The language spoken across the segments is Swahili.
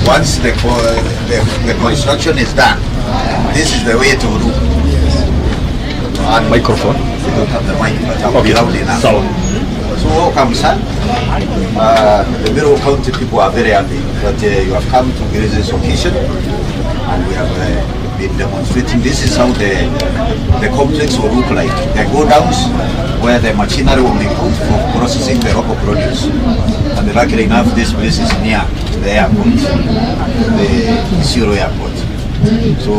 Once the construction is done, this is the way to do. And Microphone. We don't have the mic, but I'll be Okay. loud enough. Sawa. So welcome, sir. The Meru County people are very happy that you have come to grace this occasion, and we have been demonstrating. This is how the complex will look like. The godowns where the machinery will be put for processing the local produce. And luckily enough, this place is near the airport, the Isiolo airport. So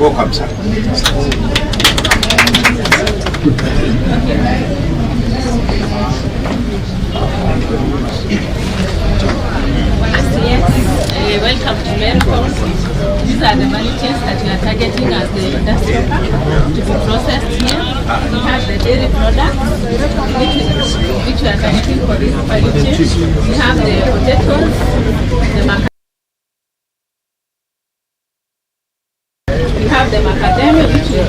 welcome, sir. Yes, welcome to Meru County. These are the value chains that we are targeting as the industrial park to be processed here. We have the dairy products, which we are targeting for this value chain. We have the potatoes, the we have the macadamia, which is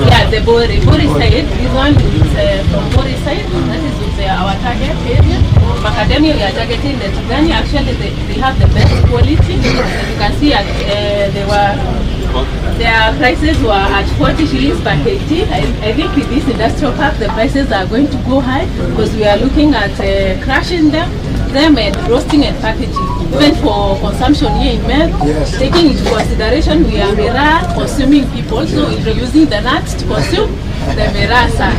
yeah, the Bori side. This one is from Bori side. That is with our target area. Macadamia, we are targeting the Tigania. Actually, they have the best quality. As you can see, their prices were at 40 shillings per kg. I think with this industrial park, the prices are going to go high because we are looking at crushing them and roasting and packaging, even for consumption here in Meru. Yes. Taking into consideration we are miraa consuming people, so we're using the nuts to consume the miraa, sir.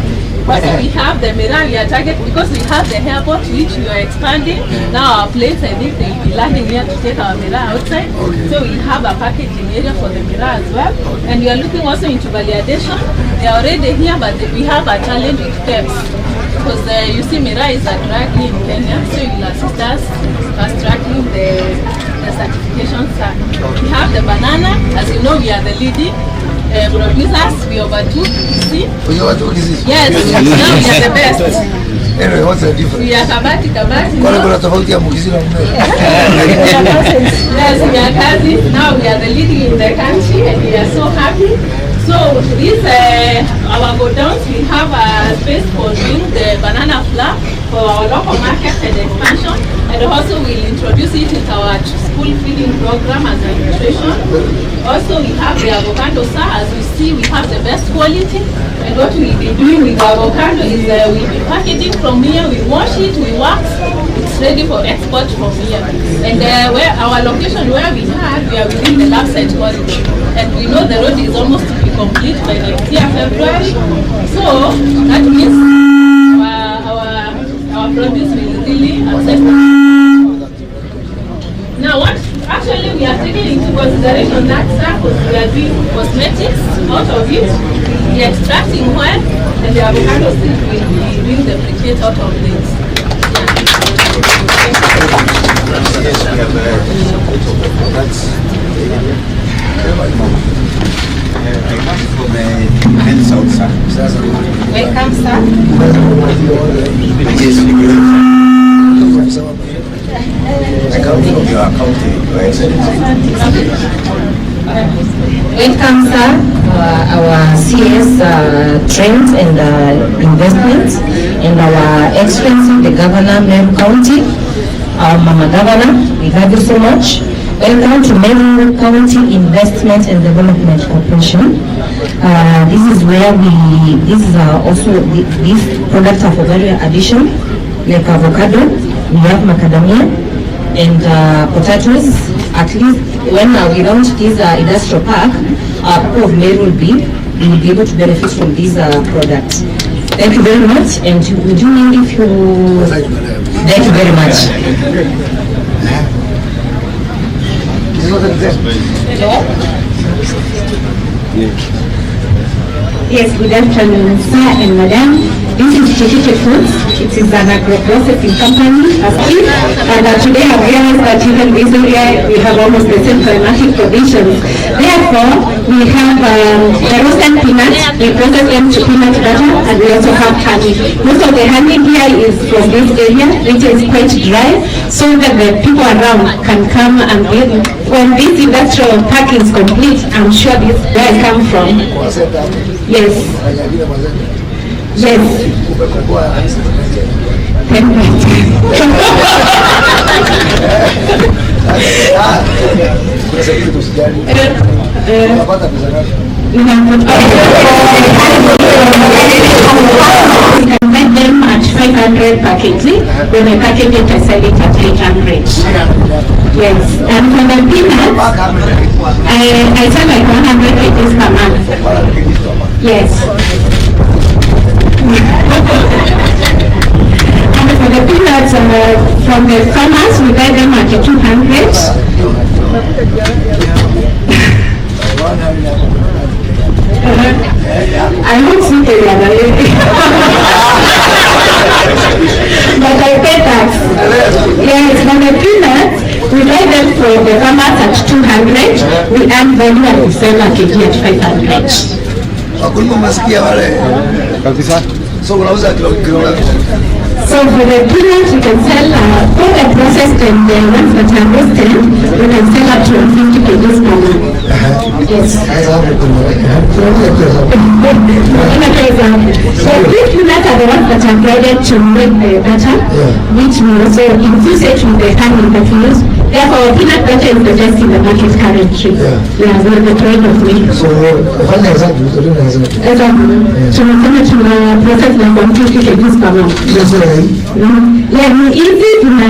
Also we have the miraa, we are target because we have the airport which we are expanding. Now our planes, I think they will be landing here to take our miraa outside. Okay. So we have a packaging area for the miraa as well. And we are looking also into validation. They are already here, but we have a challenge with KEBS. Because you see, miraa is a drug in Kenya, so you will assist us fast tracking the certification. Sir. We have the banana. As you know, we are the leading producers. We overtook Kisii. We overtook Kisii. Yes, now we are the best. Anyway, what's the difference? We are Kabati Kabati. Kwani kuna tofauti ya Mkisii na Mmeru? Yes, we are cousins. Now we are the leading in the country and we are so happy. So this, our godowns, we have a space for doing the banana flour for our local market and expansion. And also we'll introduce it into our school feeding program as a nutrition. Also we have the avocado, sir. As you see, we have the best quality. And what we'll be doing with the avocado is we'll be packaging from here, we wash it, we wax, it's ready for export from here. And where our location where we are within the LAPSSET corridor. And we know the road is almost to be complete by next year, February. So that means our produce will really access. Now what actually we are taking into consideration that, sir, because we are doing cosmetics out of it, we are extracting oil, and the avocado seed will be doing the briquette out of this. Yeah. Yes, we have support of the products. I come from the South, sir. Welcome, sir. Yes, I come from your county, Your Excellency. Welcome, sir. Our CS trends and investments, and our Excellency, the Governor, Meru County, our Mama Governor, we love you so much. Welcome to Meru County Investment and Development Corporation. This is where this is also, these products are for value addition, like avocado, we have macadamia, and potatoes. At least when we launch this industrial park, people of Meru will be able to benefit from these products. Thank you very much. And would you mind if you... Thank you very much. Yes, good afternoon, sir and madam. This is Chichiche Foods. It is an agro-processing company. And today I've realized that even this area, we have almost the same climatic conditions. Therefore, we have the roasted peanuts. We process them to peanut butter, and we also have honey. Most of the honey here is from this area, which is quite dry, so that the people around can come and get. When this industrial park is complete, I'm sure this where I come from. Yes. Yes. 10 by 10. Kuna kitu usijali. Unapata pesa ngapi? We can buy them at 500 per kg. When I package it, I sell it at 800. Yes, and for the peanuts, I sell like 100 kgs per month. Yes. And for the peanuts, from the farmers, we buy them at 200. I won't see the other. But I pay tax. Yes, for the peanuts, we buy them from the farmers at 200. We earn value and we sell a kg at 500. Wakulima masikia wale. Kabisa. So unauza kilo kilo ngapi? So for the peanuts, we can sell both the processed and the ones that are roasted, we can sell up to 50 kgs per month. Yes. Sasa hapo kuna tunaongea pia hapo. So these peanuts are the ones that are graded to make the butter, which we also infuse it with the honey that we use. Therefore, peanut butter is the best in the market currently. Yeah, we are the trade of milk. So fanya hesabu, utaona hesabu. Sasa tunasema tuna process like 150 kgs per month. Hiyo sio hii. Yeah, ni hizi tuna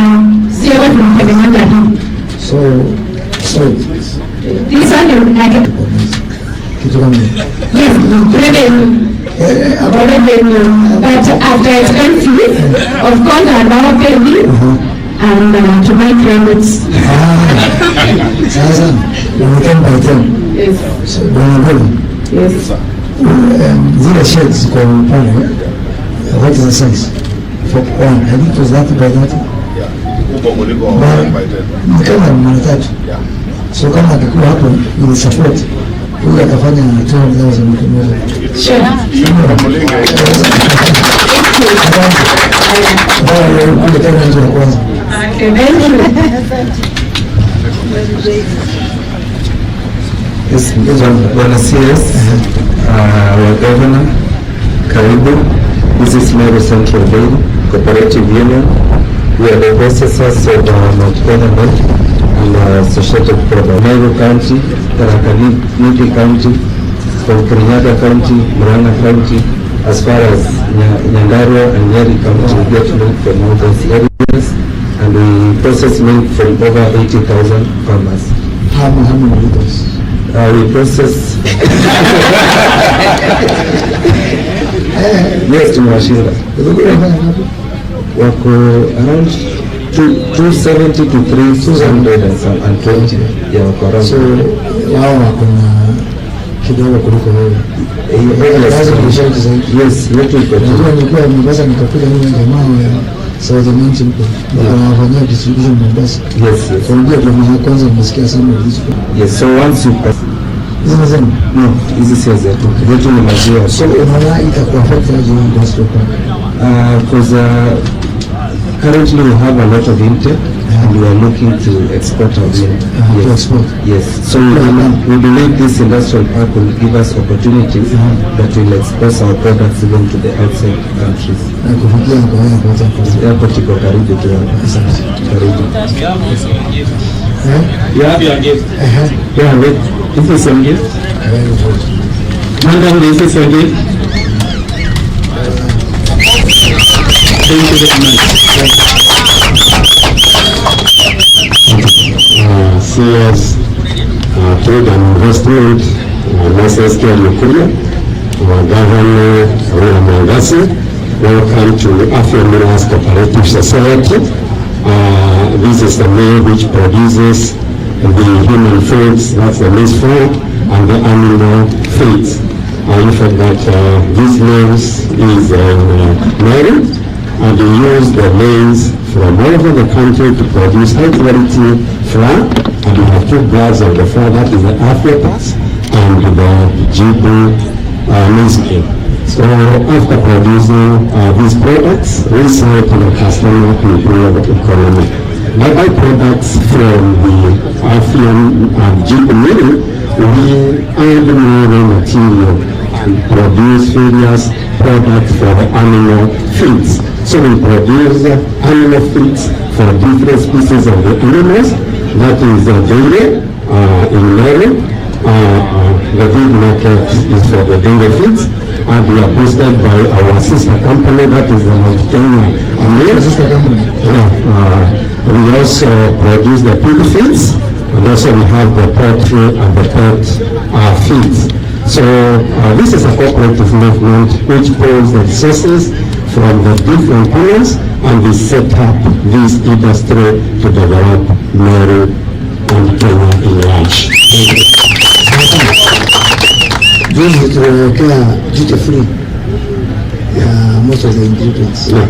sio tunatengeneza hii. So This one is like, kitu kama hiyo. Yes, revenue. Revenue. But after expenses, of course, and our paying and to buy credits. Ah, sasa ni 10 by 10. Yes. So bwana Mbulu, Yes. Zile sheds kwa pale, what is the size? For one, I think it was 30 by 30. Kubwa kuliko 1 by 10. Ni kama mara tatu. Yeah. So kama akikuwa hapo with support, huyu atafanya 200,000 mtu mmoja. Sure. Mulinge. Ambayo kule tena ndio ya kwanza. Okay, thank you. Yes, Bwana CS, our governor, karibu. This is Meru Central Dairy Cooperative Union. We are the processors of Mount Kenya milk and associated products. Meru County, Tharaka Nithi County, from Kirinyaga County, Murang'a County, as far as Nyandarua and Nyeri County, we get milk from all those areas, and we process milk from over 80,000 farmers. How many liters? We process. Yes, tumewashinda. Ulikuwa unafanya ngapi? Wako around 270 to 320. Yeah, wako around. So wao wako na kidogo kuliko wewe. Yes, Lazima kushiriki zaidi. Yes, yetu iko juu. Najua nilikuwa Mombasa nikakuja mimi jamaa wa Southern Mountain wakawafanyia distribution Mombasa. Yes. Kwa hiyo ndio mara ya kwanza nimesikia sana hizo. Yes, so once you pass, Hizo ni zenu. No, hizi sio zetu. Zetu ni maziwa. So unaona itakuwa affect aje hii industrial park? Because currently we have a lot of intake and we are looking to export our milk. To export. Yes. So we believe this industrial park will give us opportunities that will expose our products even to the outside countries. Na kufikia kwa airport hapo. Airport iko karibu tu hapa. Karibu. Eh? Yeah. Yeah, wait. This is your gift. Very good. Madam, this is your gift. Thank you very much. CS Trade and Investment, Moses Mkuria, our Governor William Mwangaza, welcome to Afia Millers Cooperative Society. This is the mill which produces the human foods, that's the maize food, and the animal feeds. In fact, that this maize is Meru, and we use the maize from all over the country to produce high quality flour, and we have two brands of the flour, that is the Afripas and the Jibu maize meal. So after producing these products, we sell to the customer to improve the economy. The byproducts from the Afia Jibu mill, we add more raw material and produce various products for the animal feeds. So we produce animal feeds for different species of the animals, that is dairy in Meru. The big market is for the dairy feeds, and we are boosted by our sister company, that is the Mount Kenya Amir. Sister company. Yeah, we also produce the pig feeds, and also we have the poultry and the pet feeds. So this is a cooperative movement which pulls the resources from the different corners, and we set up this industry to develop Meru and Kenya in large. Thank you. Juzi tuliwekea duty free ya most of the ingredients. Yeah.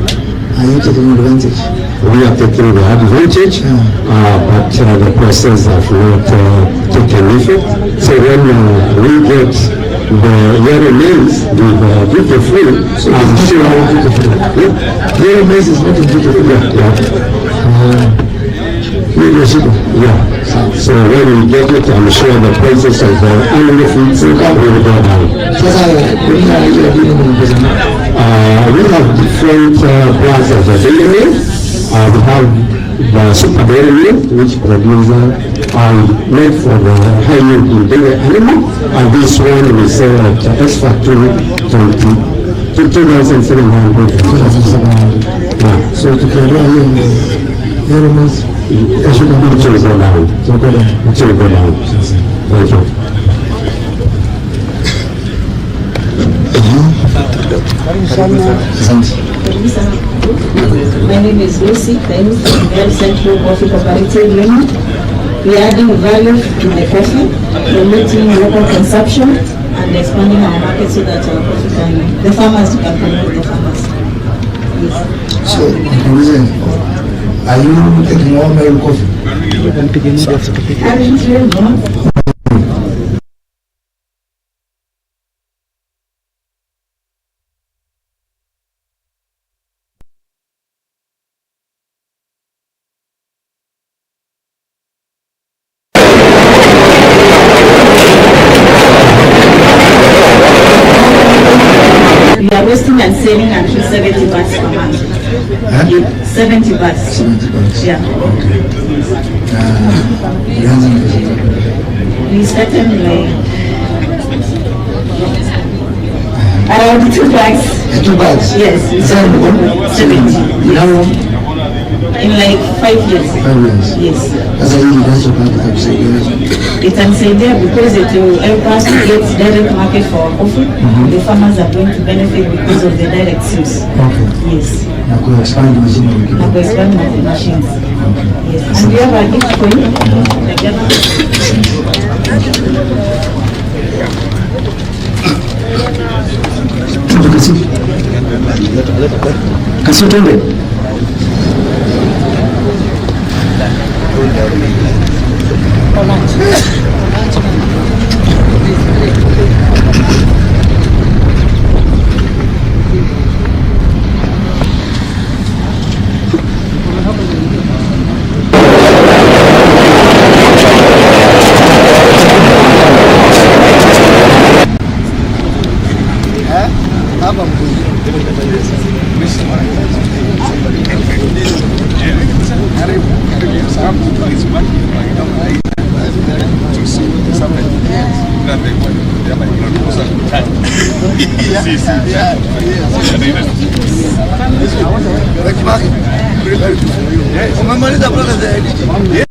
Are you taking advantage? We are taking the advantage, but the process have not taken effect. So when we get the yellow maize with duty free, I'm sure. Yeah, Yellow maize is not in duty free. Yeah. Hiyo ndio shida. Yeah. So when we get it, I'm sure the prices of the animal feeds will go down. Sasa gunia hiyo dini ni pesa ngapi? We have different brands of the dairy meal. We have the super dairy meal, which produce made for the high yielding dairy animal, and this one we sell at X Factory 20, 2,700. 2,700. Yeah. So tukiondoa hiyo yellow maize itashuka. It will go down. Itakuwa down. It will go down. Thank you. Asante. My name is Lucy Thames from Meru Central Coffee Cooperative Union. We are adding value to the coffee, promoting local consumption and expanding our market so that our coffee can, the farmers can promote the farmers. Yes. So, nikuulize, are you taking all Meru coffee? Currently, no. We are roasting and selling at 70 bags per month. Eh? 70 bags. 70 bags. Yeah. Okay. Ulianza na pesa ngapi? We started like around 2 bags. 2 bags? Yes, we Sasa started mko? 70. In how long? In like 5 years. 5 years. Yes. Sasa hii inaanza kwa itakusaidia. Itanisaidia because it will help us to get direct market for our coffee. The farmers are going to benefit because of the direct sales. Okay. Yes. Na ku expand machine Na ku expand the machines. Yes. And we have a gift for you. The governor. Twende Kasi. Kasi twende. Umemaliza process ya DG?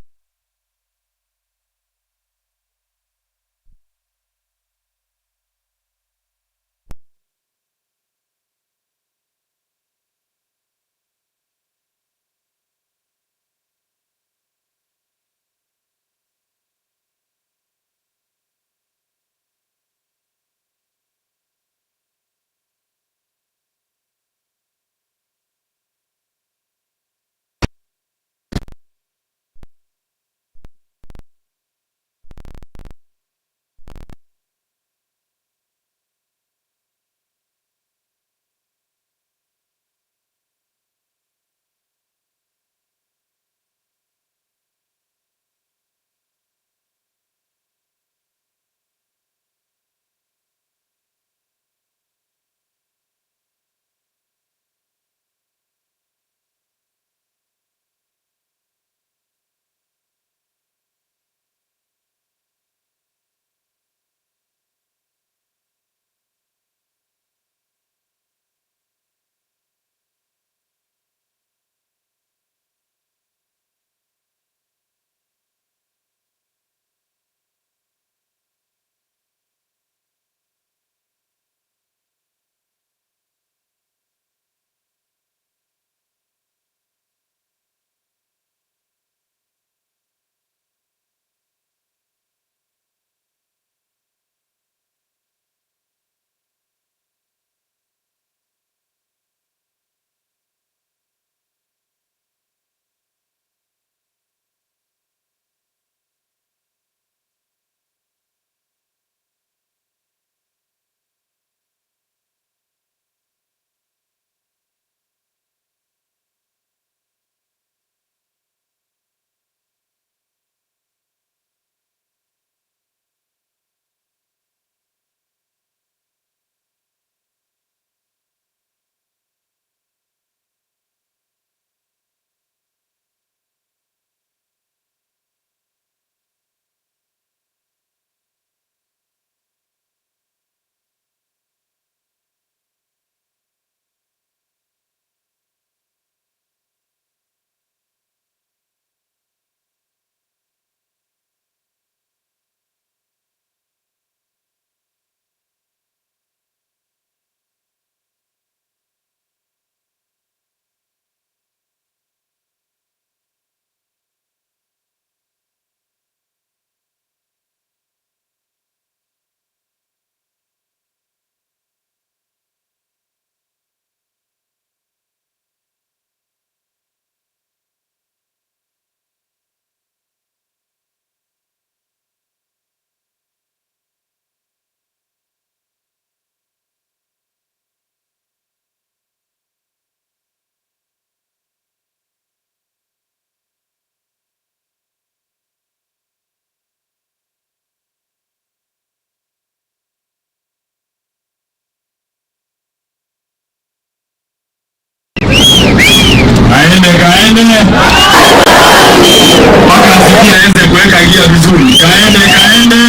vizuri. Kaende kaende,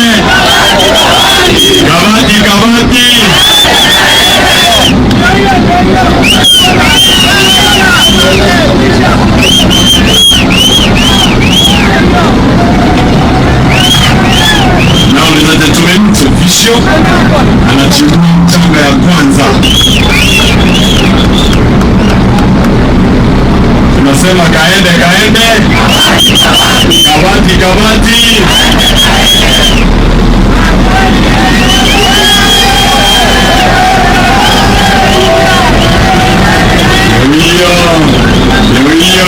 kabati kabati. Now, ladies and gentlemen, official anachukua mchanga ya kwanza. Tunasema kaende kaende, kabati kabati. Ndio hiyo, ndio hiyo.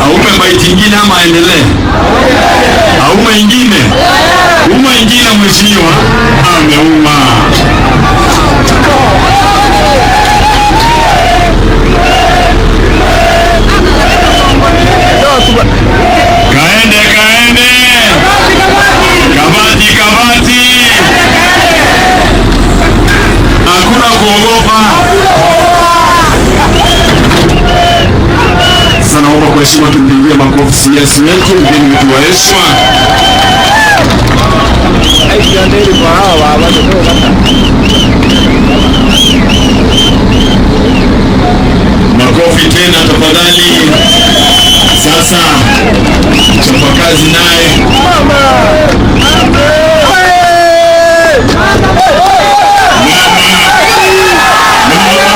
Aume maiti ingine ama aendelee? Aume ingine? Uma ingine mheshimiwa? Ameuma. Kaende kaende, kabati kabati, hakuna kuogopa. Sasa naomba kwa heshima tumpigie makofi CS wetu, mgeni wetu wa heshima. Makofi tena tafadhali. Sasa mchapakazi naye mama, mama, mama, mama, mama.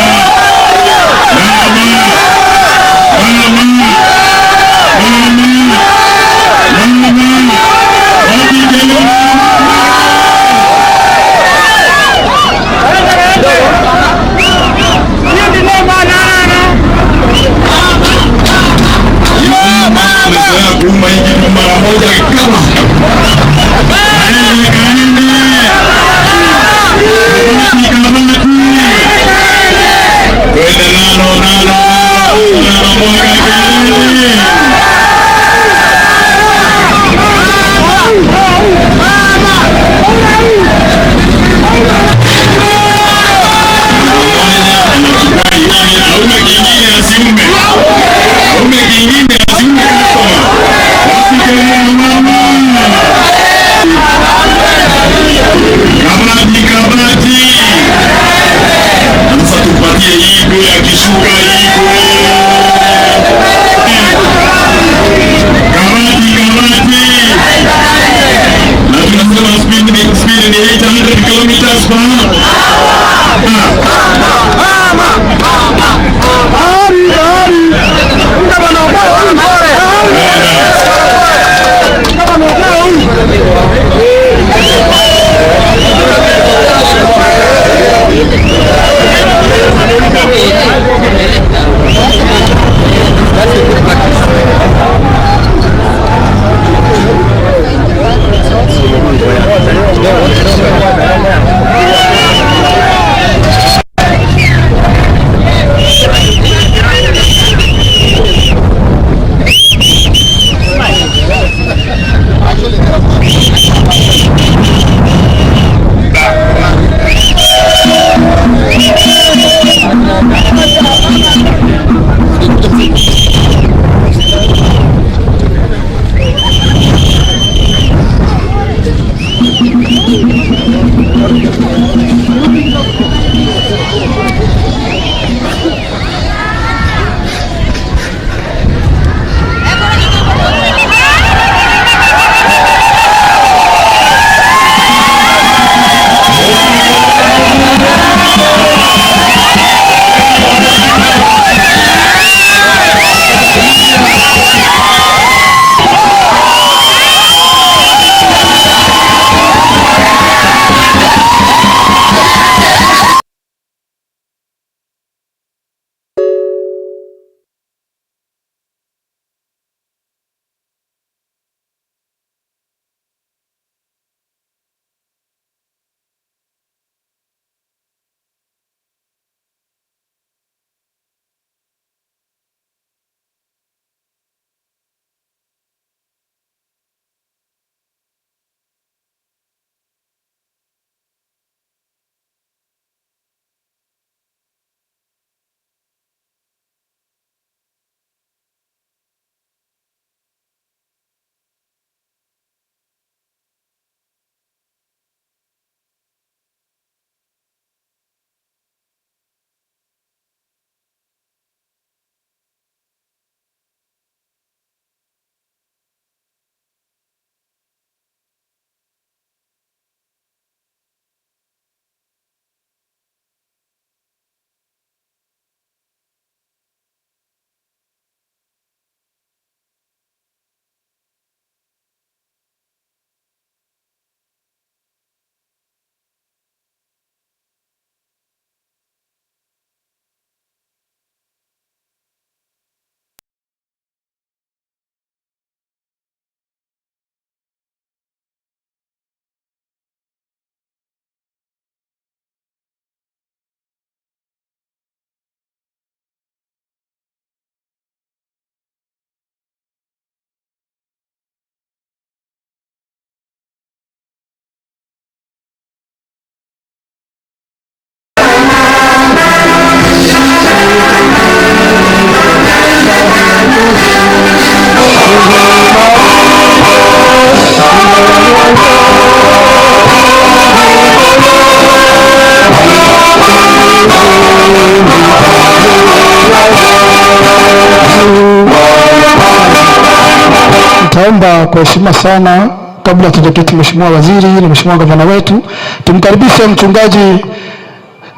Nitaomba kwa heshima sana, kabla hatujaketi Mheshimiwa Waziri na Mheshimiwa Gavana wetu, tumkaribishe Mchungaji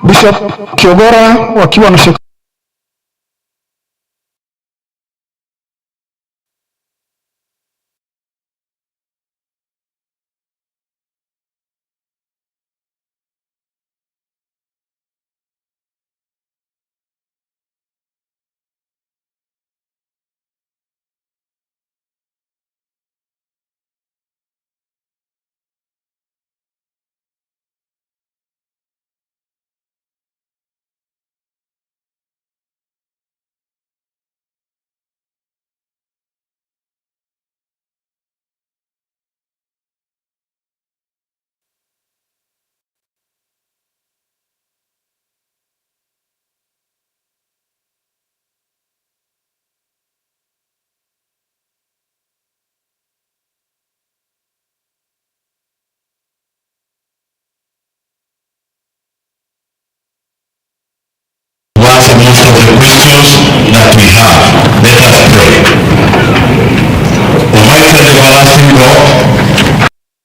Bishop Kiogora wakiwa na Answer most of the questions that we have. Let us pray. Almighty and everlasting God,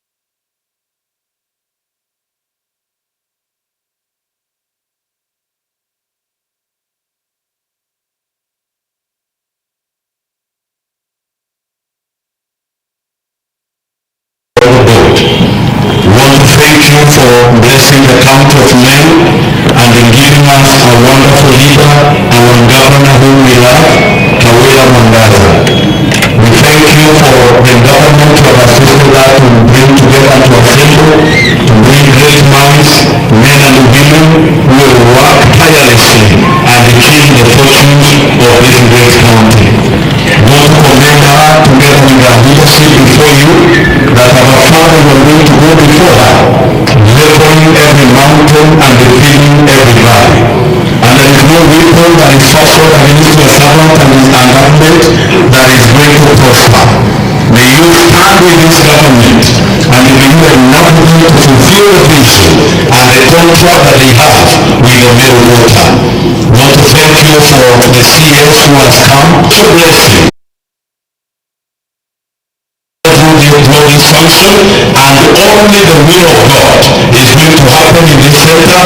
we want to thank you for blessing the county of Meru and in giving us a wonderful leader, our governor whom we love, Kawira Mwangaza. We thank you for the government who have assisted us to bring together and to assemble, to bring great minds, men and women who will work tirelessly and change the fortunes of this great county. We want to commend her together with her leadership before you, that our Father will going to go before her, leveling every mountain and defeating every valley. And there is no weapon that is fashioned against your servant and his government that is going to prosper. May you stand with this government and may you enable them to fulfill the vision and the contract that they have with the Meru water. We want to thank you for the CS who has come to bless you through this glorious function, and only the will of God is going to happen in this center.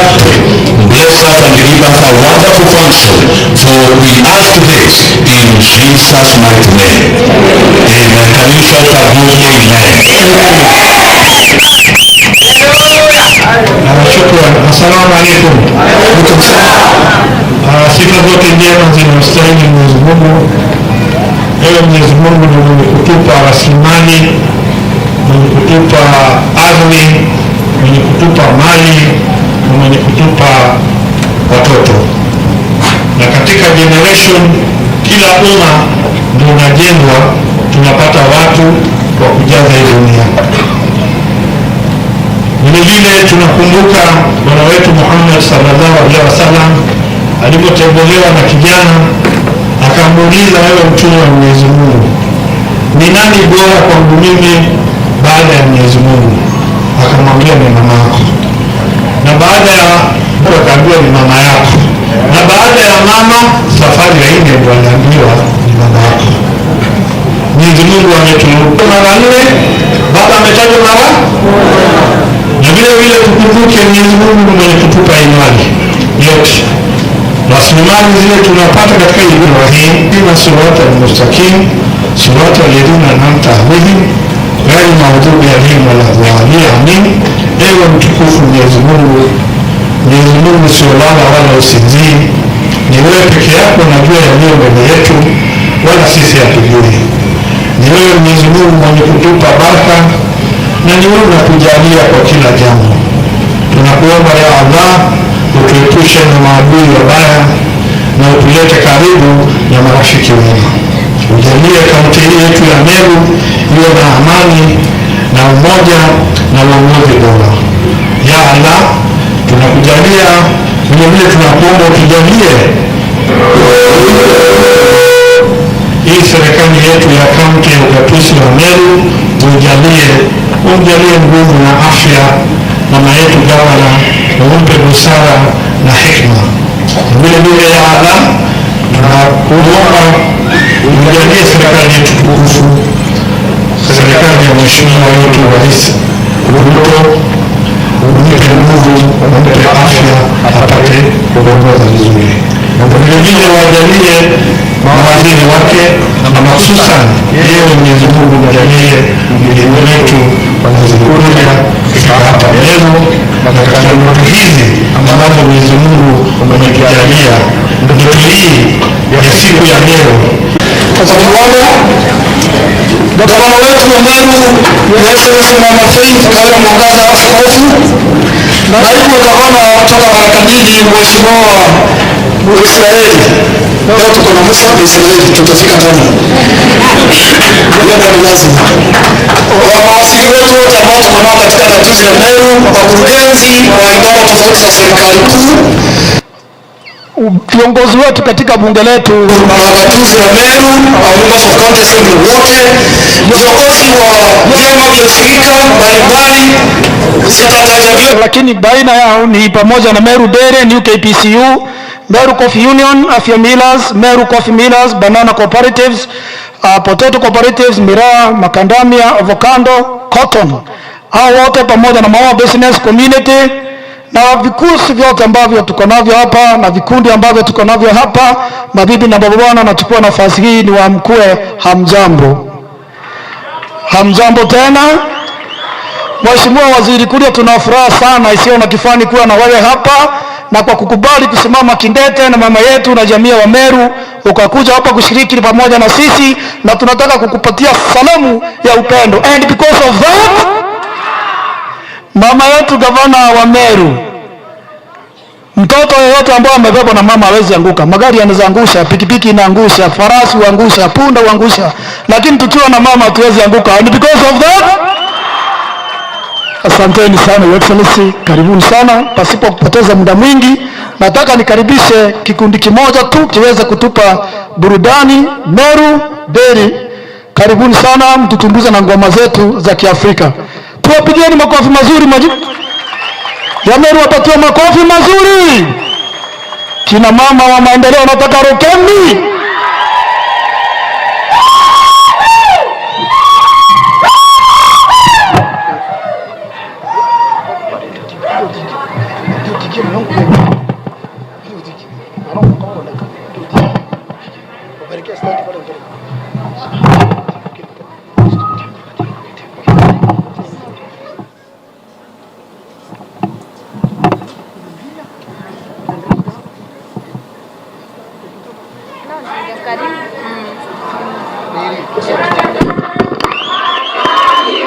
Bless us and give us a wonderful function, for we ask this in Jesus' mighty name. Amen. Can you shout a good amen? Shukran. Assalamu alaikum. Sifa zote njema zinamstahili Mwenyezi Mungu. Ewe Mwenyezi Mungu ni mwenye kutupa rasilimali, mwenye kutupa ardhi, mwenye kutupa mali na mwenye kutupa watoto. Na katika generation kila umma ndio unajengwa, tunapata watu wa kujaza hii dunia. Vile vile tunakumbuka bwana wetu Muhammad sallallahu alaihi wasallam alipotembelewa na kijana akamuuliza, wewe mtume wa Mwenyezi Mungu, ni nani bora kwangu mimi baada ya Mwenyezi Mungu? Akamwambia ni mama yako. Na baada ya akaambiwa ni mama yako. Na baada ya mama, safari ya nne ndio aliambiwa ni baba yako. Mwenyezi Mungu ametupa mara nne, baba ametajwa mara. Na vile vile tukumbuke Mwenyezi Mungu mwenye kutupa imani yote. Rasilimali zile tunapata katika Ibrahim, na sirata al-mustaqim, sirata alladhina an'amta alayhim, ghairi maghdubi alayhim wala dhalin. Amin. Ewe mtukufu Mwenyezi Mungu, Mwenyezi Mungu usiolala wala usinzii, ni wewe peke yako unajua yaliyo mbele yetu, wala sisi hatujui. Ni wewe Mwenyezi Mungu mwenye kutupa baraka na ni wewe unatujalia kwa kila jambo. Tunakuomba ya Allah, utuepushe na maadui wabaya na utulete karibu na marafiki wema. Ujalie kaunti hii yetu ya Meru iwe na amani na umoja na uongozi bora. Ya Allah, tunakujalia vile vile, tunakuomba utujalie hii serikali yetu ya kaunti ya ugatuzi wa Meru, umjalie nguvu na afya mama yetu gavana, umpe busara na hikma. Vile vile ya Allah, tunakuomba ujalie serikali yetu tukufu Serikali ya Mheshimiwa wetu Rais Ruto, umpe nguvu, umpe afya, apate kuongoza vizuri. Vilevile wajalie mawaziri wake na mahususan yeye Mwenyezi Mungu mjalie mgeni wetu Waziri Kuria kufika hapa leo na katika ndoto hizi ambazo Mwenyezi Mungu ametujalia, ndoto hii ya siku ya leo. Gavana wetu wa Meru, Your Excellency Mama Faith Kawira Mwangaza, Askofu, naibu gavana kutoka Barakadidi, Mheshimiwa Israeli. Leo tuko na Musa na Israeli, tutafika ndani. Hiyo ndio ni lazima. Mawaziri wetu wote ambao tuko nao katika gatuzi la Meru, wakurugenzi wa idara tofauti za serikali kuu, viongozi wetu katika bunge letu gatuzi la Meru, our members of county assembly wote, viongozi wa vyama vya ushirika mbalimbali, sitataja vyote, lakini baina yao ni pamoja na Meru Dairy, New KPCU, Meru Coffee Union, Afya Millers, Meru Coffee Millers, Banana Cooperatives, Potato Cooperatives, Miraa, Macadamia, Avocado, Cotton. Hao wote pamoja na Maua Business Community na vikusi vyote ambavyo tuko navyo hapa na vikundi ambavyo tuko navyo hapa, mabibi na mabwana, nachukua nafasi hii niwaamkue, hamjambo. Hamjambo tena. Mheshimiwa Waziri Kuria, tuna furaha sana isiyo na kifani kuwa na wewe hapa na kwa kukubali kusimama kindete na mama yetu na jamii wa Meru, ukakuja hapa kushiriki pamoja na sisi, na tunataka kukupatia salamu ya upendo. And because of that, mama yetu gavana wa Meru, mtoto yeyote ambaye amebebwa na mama hawezi anguka. Magari yanaweza angusha, pikipiki inaangusha, farasi huangusha, punda huangusha, lakini tukiwa na mama hatuwezi anguka. And because of that, asanteni sana Your Excellency, karibuni sana. Pasipo kupoteza muda mwingi, nataka nikaribishe kikundi kimoja tu kiweze kutupa burudani. Meru Dairy, karibuni sana, mtutumbuize na ngoma zetu za Kiafrika. Tuwapigieni makofi mazuri ya Meru, wapatiwe makofi mazuri. Kina mama wa maendeleo wanataka rokeni.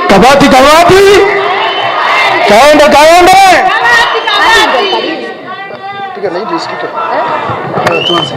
Kabati kabati, kaende kaende. Piga na hii isikike. Tuanze.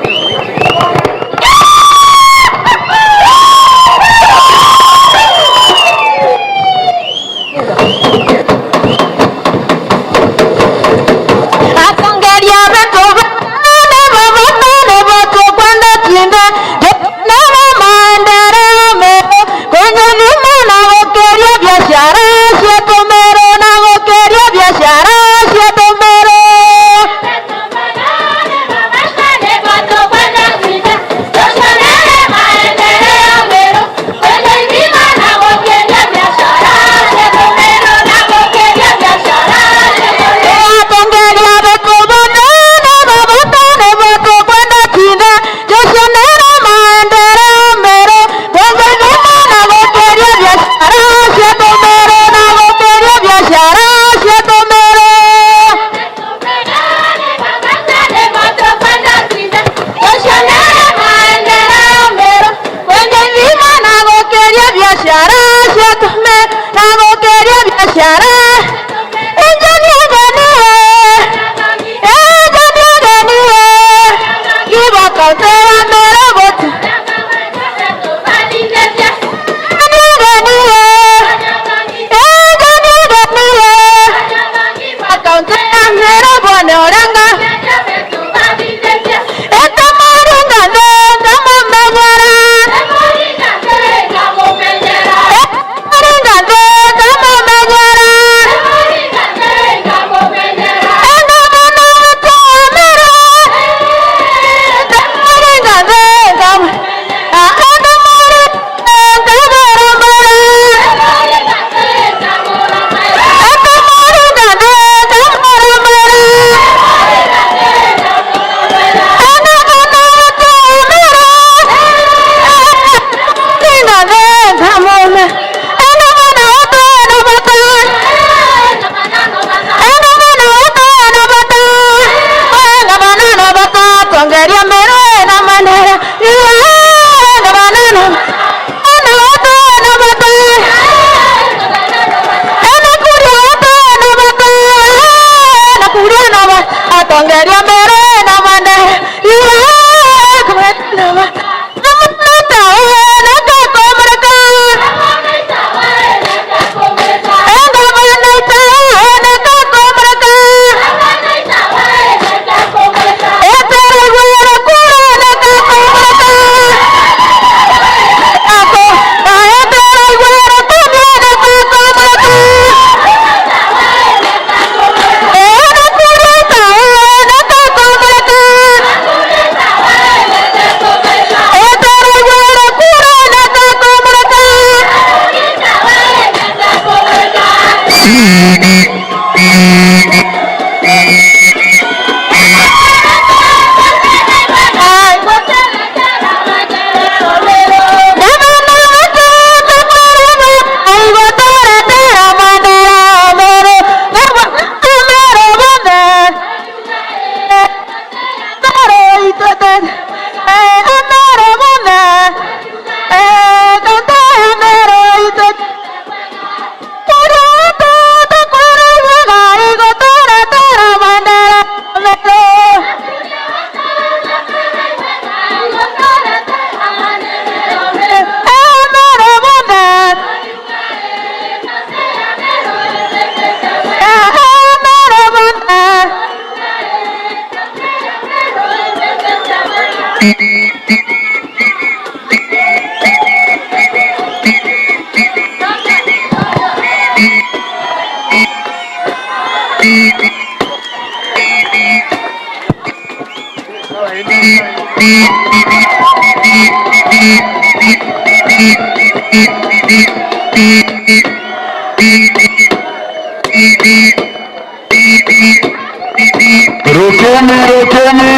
Rukeni, rukeni.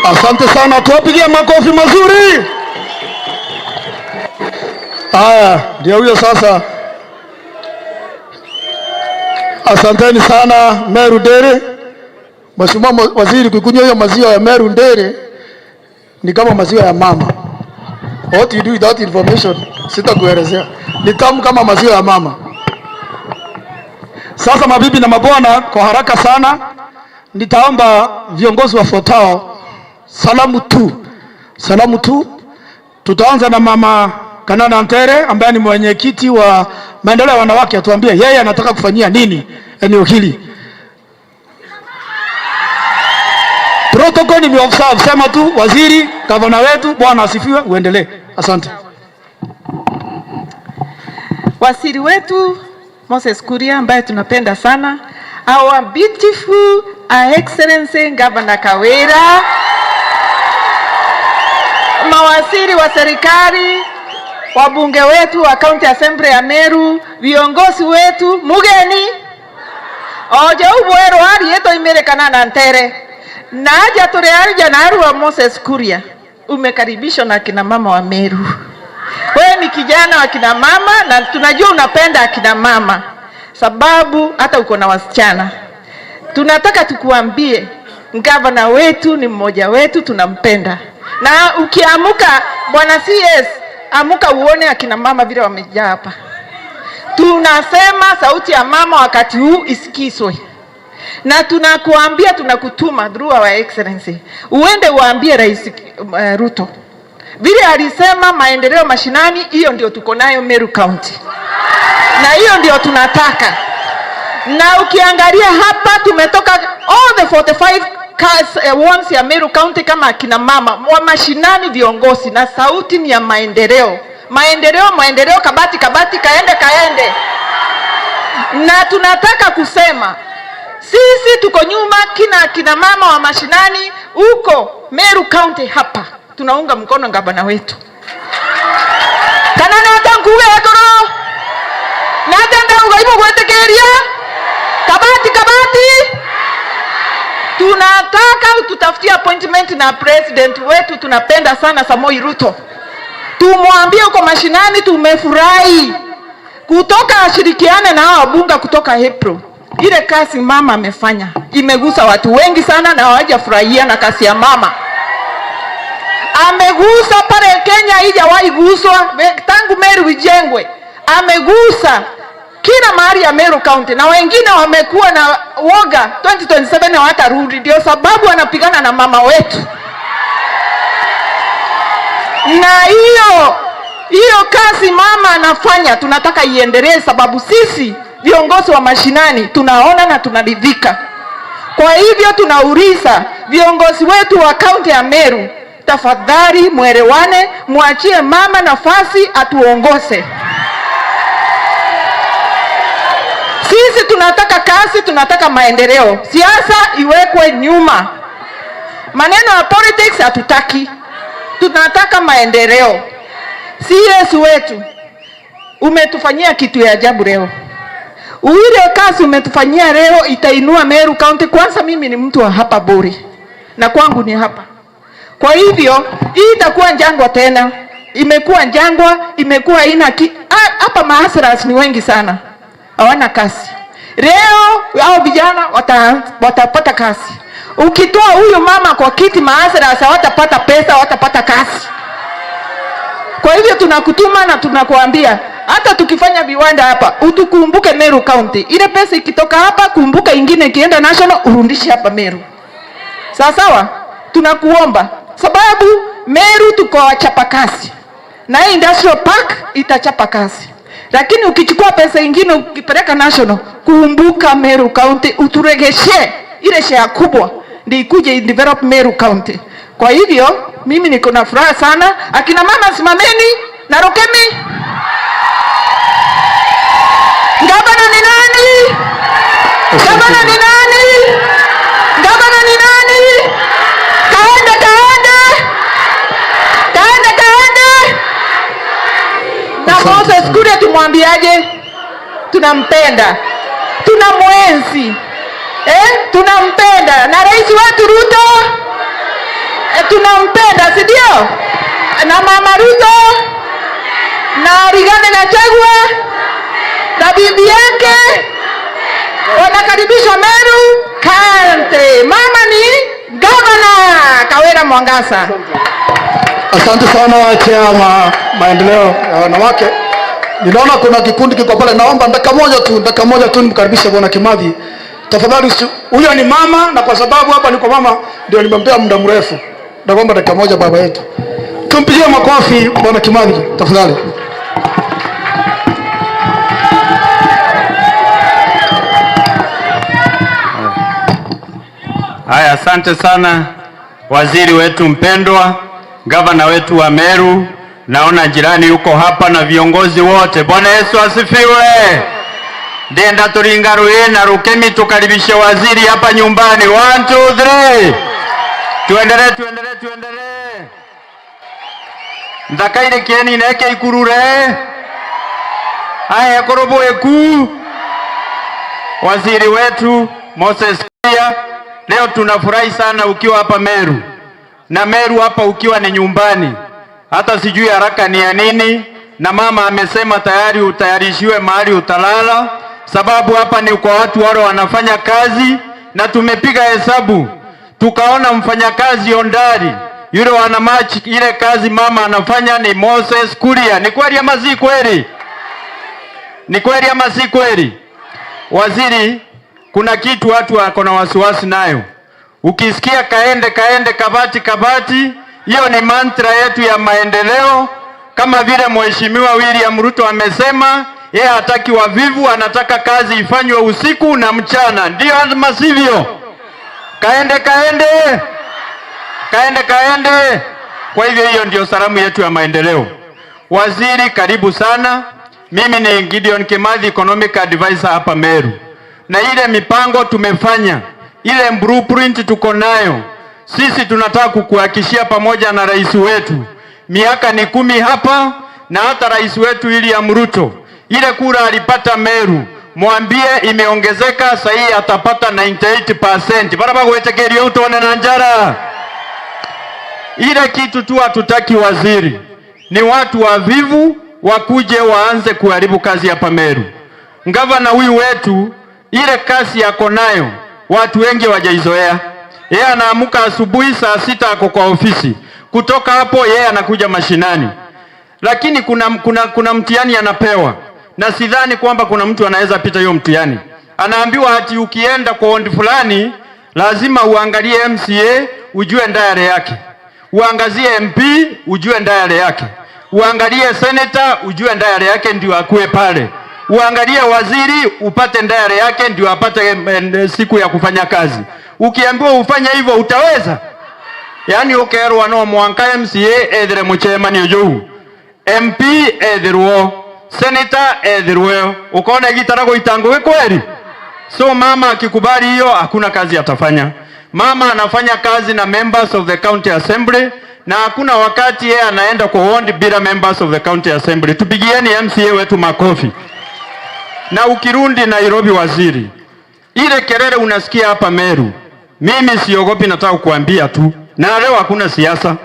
Asante sana, tuwapigie makofi mazuri. Haya, ndio huyo sasa. Asanteni sana Meru Dairy. Mheshimiwa Waziri, kukunywa hiyo maziwa ya Meru Dairy ni kama maziwa ya mama. What you do with that information sitakuelezea. Ni tamu kama maziwa ya mama. Sasa mabibi na mabwana, kwa haraka sana nitaomba viongozi wafuatao salamu tu, salamu tu. Tutaanza na mama Kanana Ntere ambaye ni mwenyekiti wa maendeleo ya wanawake, atuambie yeye anataka kufanyia nini eneo hili. Protocol ni observe, sema tu waziri, gavana wetu, bwana asifiwe, uendelee. Asante. Waziri wetu Moses Kuria ambaye tunapenda sana, our beautiful, our excellency Governor Kawira, mawaziri wa serikali, wabunge wetu wa County Assembly ya Meru, viongozi wetu, mugeni oje ubwero ari yeto imerekana na Ntere na aja turearija na arua Moses Kuria, umekaribishwa na kina mama wa Meru. Wewe ni kijana wa kina mama na tunajua unapenda akina mama, sababu hata uko na wasichana. Tunataka tukuambie gavana wetu ni mmoja wetu, tunampenda. Na ukiamuka bwana CS, amuka uone akina mama vile wamejaa hapa. Tunasema sauti ya mama wakati huu isikizwe, na tunakuambia, tunakutuma through our excellency, uende uambie Rais Ruto vile alisema maendeleo mashinani, hiyo ndio tuko nayo Meru County, na hiyo ndio tunataka. Na ukiangalia hapa tumetoka all the 45 wards ya Meru County kama akina mama wa mashinani viongozi, na sauti ni ya maendeleo. Maendeleo, maendeleo, kabati, kabati, kaende, kaende. Na tunataka kusema sisi tuko nyuma kina mama wa mashinani huko Meru County hapa tunaunga mkono gavana wetu. Kana natankuge ekoro natenda uga gwetekeria kabati kabati. Tunataka tutafutie appointment na president wetu, tunapenda sana Samoi Ruto, tumwambie huko mashinani tumefurahi kutoka ashirikiane na hao wabunge kutoka April. Ile kazi mama amefanya imegusa watu wengi sana na hawajafurahia na kazi ya mama. Amegusa pale Kenya haijawahi guswa tangu Meru ijengwe, amegusa kila mahali ya Meru County, na wengine wamekuwa na woga 2027 hawatarudi. Ndio sababu anapigana na mama wetu, na hiyo kazi mama anafanya tunataka iendelee, sababu sisi viongozi wa mashinani tunaona na tunaridhika. Kwa hivyo tunauliza viongozi wetu wa kaunti ya Meru, tafadhali mwelewane, mwachie mama nafasi atuongoze. Sisi tunataka kazi, tunataka maendeleo. Siasa iwekwe nyuma, maneno ya politics hatutaki, tunataka maendeleo. CS wetu umetufanyia kitu ya ajabu leo. Ile kazi umetufanyia leo itainua Meru County. Kwanza mimi ni mtu wa hapa Buri na kwangu ni hapa, kwa hivyo hii itakuwa jangwa tena. Imekuwa jangwa, imekuwa ina hapa maasras ni wengi sana, hawana kazi. Leo hao vijana watapata kazi. Ukitoa huyu mama kwa kiti, maasras hawatapata pesa, hawatapata kazi. Kwa hivyo tunakutuma na tunakuambia hata tukifanya viwanda hapa utukumbuke Meru County. Ile pesa ikitoka hapa, kumbuka ingine ikienda national urundishe hapa Meru. Sawa sawa? Tunakuomba sababu Meru tuko wachapa kazi, na hii industrial park itachapa kazi, lakini ukichukua pesa ingine ukipeleka national, kumbuka Meru County uturegeshe ile share kubwa ndio ikuje develop Meru County. Kwa hivyo mimi niko na furaha sana. Akina mama simameni na rokemi. Gavana ni nani? Gavana ni nani? Gavana ni nani? Kaende kaende. Kaende kaende. Na Moses Kuria tumwambiaje? Tunampenda, tunamwenzi, tunampenda. Na rais wetu Ruto tunampenda, si ndio? Na mama Ruto na Rigathi Gachagua na bibi yake wanakaribishwa Meru County. Mama ni Governor Kawira Mwangaza. Asante sana chair maendeleo ya wanawake. Ninaona kuna kikundi kiko pale, naomba dakika moja tu nimkaribishe Bwana Kimathi. Tafadhali, huyo ni mama, na kwa sababu hapa niko mama ndio nimempea muda mrefu. Naomba dakika moja baba yetu. Tumpigie makofi Bwana Kimathi tafadhali. Haya, asante sana waziri wetu mpendwa, gavana wetu wa Meru, naona jirani yuko hapa na viongozi wote. Bwana Yesu asifiwe. Ndenda turinga ruye na rukemi, tukaribishe waziri hapa nyumbani. 1 2 3, tuendelee tuendelee tuendelee. Ndakaire kieni neke ikurure. Haya, korobo eku. Waziri wetu Moses Kuria, leo tunafurahi sana ukiwa hapa Meru, na Meru hapa ukiwa ni nyumbani. Hata sijui haraka ni ya nini, na mama amesema tayari utayarishiwe mahali utalala, sababu hapa ni kwa watu wale wanafanya kazi, na tumepiga hesabu tukaona mfanyakazi ondari yule wanamachi, ile kazi mama anafanya ni Moses Kuria. Ni kweli ama si kweli? Ni kweli ama si kweli? Waziri, kuna kitu watu wako na wasiwasi nayo. Ukisikia kaende kaende, kabati kabati, hiyo ni mantra yetu ya maendeleo. Kama vile Mheshimiwa William Ruto amesema, yeye hataki wavivu, anataka kazi ifanywe usiku na mchana. Ndio ama sivyo? Kaende kaende, kaende kaende. Kwa hivyo hiyo ndio salamu yetu ya maendeleo. Waziri, karibu sana. Mimi ni Gideon Kimathi, economic advisor hapa Meru, na ile mipango tumefanya, ile blueprint tuko nayo sisi, tunataka kukuhakikishia pamoja na rais wetu, miaka ni 10 hapa, na hata rais wetu William Ruto, ile kura alipata Meru, mwambie imeongezeka, sahii atapata 98%. Baraba gwetekerio utone na njara. Ile kitu tu hatutaki waziri, ni watu wavivu wakuje waanze kuharibu kazi hapa Meru. Gavana huyu wetu, ile kazi yako nayo watu wengi wajaizoea. Yeye anaamuka asubuhi saa 6 ako kwa ofisi, kutoka hapo yeye anakuja mashinani, lakini kuna mtihani anapewa, na sidhani kwamba kuna mtu anaweza pita hiyo mtihani. Anaambiwa ati ukienda kwa ward fulani lazima uangalie MCA ujue diary yake, uangazie MP ujue diary yake, uangalie senator ujue diary yake ndio akue pale, uangalie waziri upate diary yake ndio apate siku ya kufanya kazi. Ukiambiwa ufanye hivyo utaweza? Yani ukerwa no mwanka MCA ethere muchemanio juu, MP ethirwo, senator ethirwo, ukona gitarago itango kweli? So mama akikubali hiyo, hakuna kazi atafanya. Mama anafanya kazi na members of the county assembly, na hakuna wakati yeye anaenda kwa ward bila members of the county assembly. Tupigieni MCA wetu makofi. Na ukirundi Nairobi, waziri, ile kelele unasikia hapa Meru, mimi siogopi, nataka kukuambia tu, na leo hakuna siasa.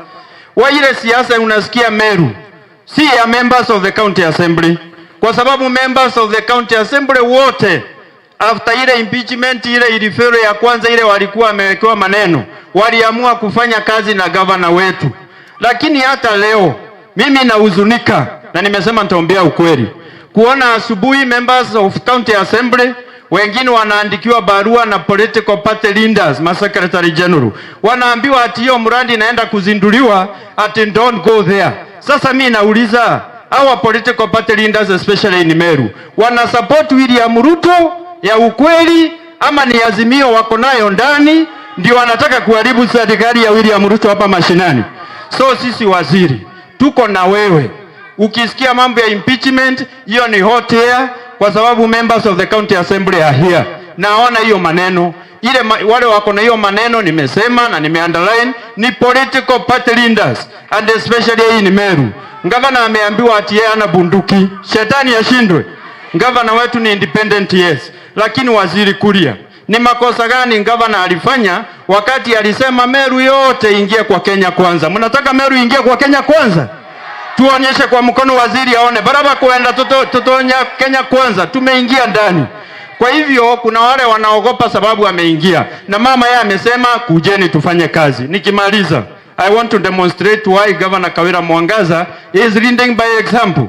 Wa ile siasa unasikia Meru si ya members of the county assembly, kwa sababu members of the county assembly wote after ile impeachment ile ilifero ya kwanza ile walikuwa wamewekewa maneno, waliamua kufanya kazi na gavana wetu. Lakini hata leo mimi nahuzunika, na nimesema nitaombea ukweli, kuona asubuhi members of county assembly wengine wanaandikiwa barua na political party leaders, ma secretary general, wanaambiwa ati hiyo mradi inaenda kuzinduliwa, ati don't go there. Sasa mi nauliza our political party leaders especially in Meru wana support William Ruto ya ukweli ama ni azimio wako nayo ndani ndio wanataka kuharibu serikali ya William Ruto hapa mashinani? So sisi waziri tuko na wewe. Ukisikia mambo ya impeachment, hiyo ni hot air, kwa sababu members of the county assembly are here. Naona hiyo maneno ile wale wako na hiyo maneno nimesema na nime underline ni political party leaders and especially hii ni Meru. Gavana ameambiwa ati yeye ana bunduki, shetani ashindwe. Gavana wetu ni independent, yes, lakini waziri Kuria, ni makosa gani gavana alifanya wakati alisema Meru yote ingie kwa Kenya Kwanza? Mnataka Meru ingie kwa Kenya Kwanza? Tuonyeshe kwa mkono waziri aone baraba kuenda tutonya Kenya Kwanza, tumeingia ndani. Kwa hivyo kuna wale wanaogopa sababu ameingia, na mama yeye amesema kujeni tufanye kazi. Nikimaliza, I want to demonstrate why Governor Kawira Mwangaza is leading by example.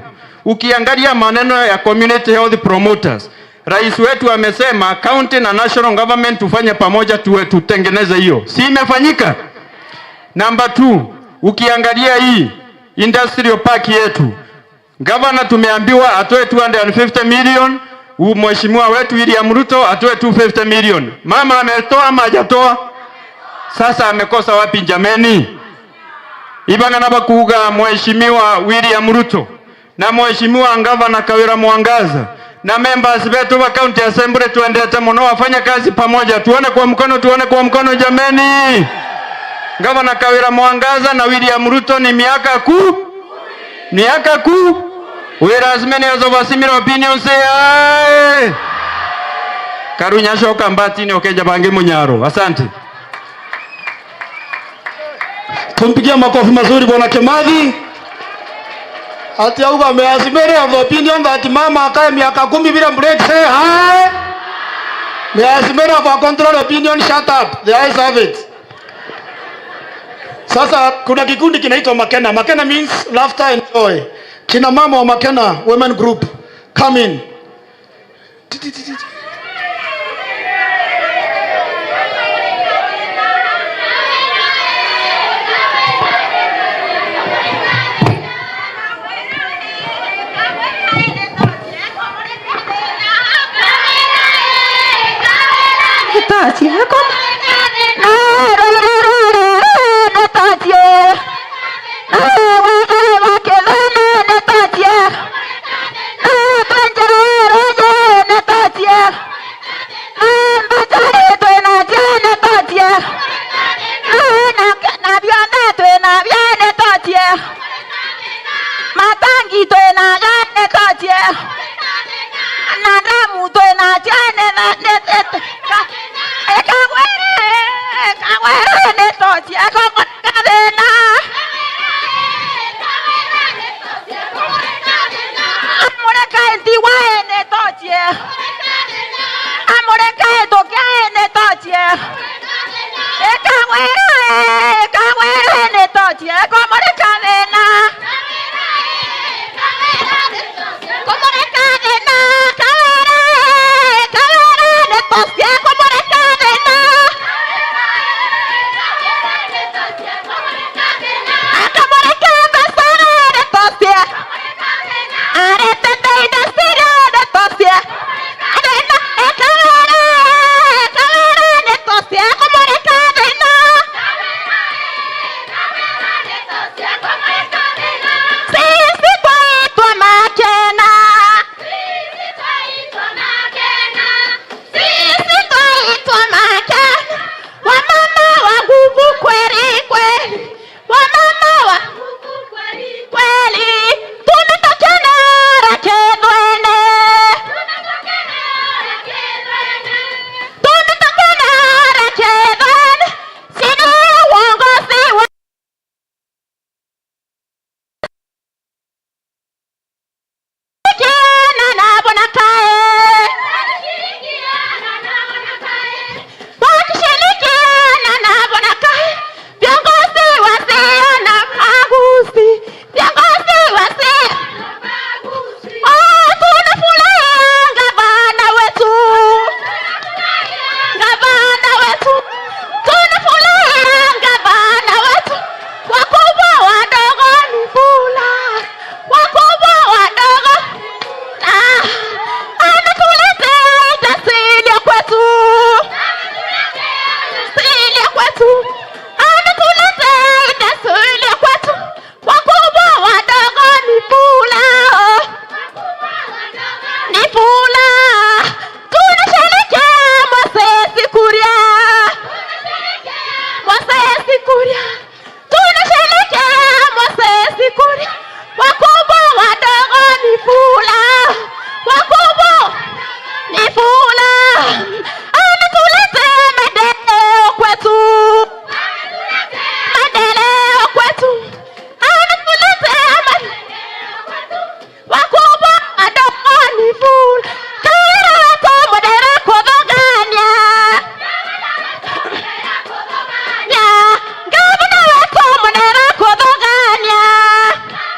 Ukiangalia maneno ya community health promoters, rais wetu amesema county na national government tufanye pamoja, tuwe tutengeneze hiyo, si imefanyika? Number two, ukiangalia hii industrial park yetu, gavana tumeambiwa atoe 250 million, mheshimiwa wetu William Ruto atoe 250 million. Mama ametoa ama hajatoa? Sasa amekosa wapi jameni? Ibangana bakuga mheshimiwa William Ruto na mheshimiwa gavana Kawira Mwangaza na members wetu wa county assembly tuendete muno wafanye kazi pamoja, tuone kwa mkono, tuone kwa mkono jameni. Gavana Kawira Mwangaza na William Ruto ni miaka. Whereas many of a similar opinion say aye. Karunya shoka mbatini okeja bangi munyaro. Asante. Tumpigie makofi mazuri bwana Kimathi. Ati auga ameazimere of the opinion that mama akae miaka 10 bila break, say aye. Meazimere of a contrary opinion, shut up. The ayes have it. Sasa kuna kikundi kinaitwa Makena. Makena means laughter and joy. Kina mama wa Makena Women Group, come in.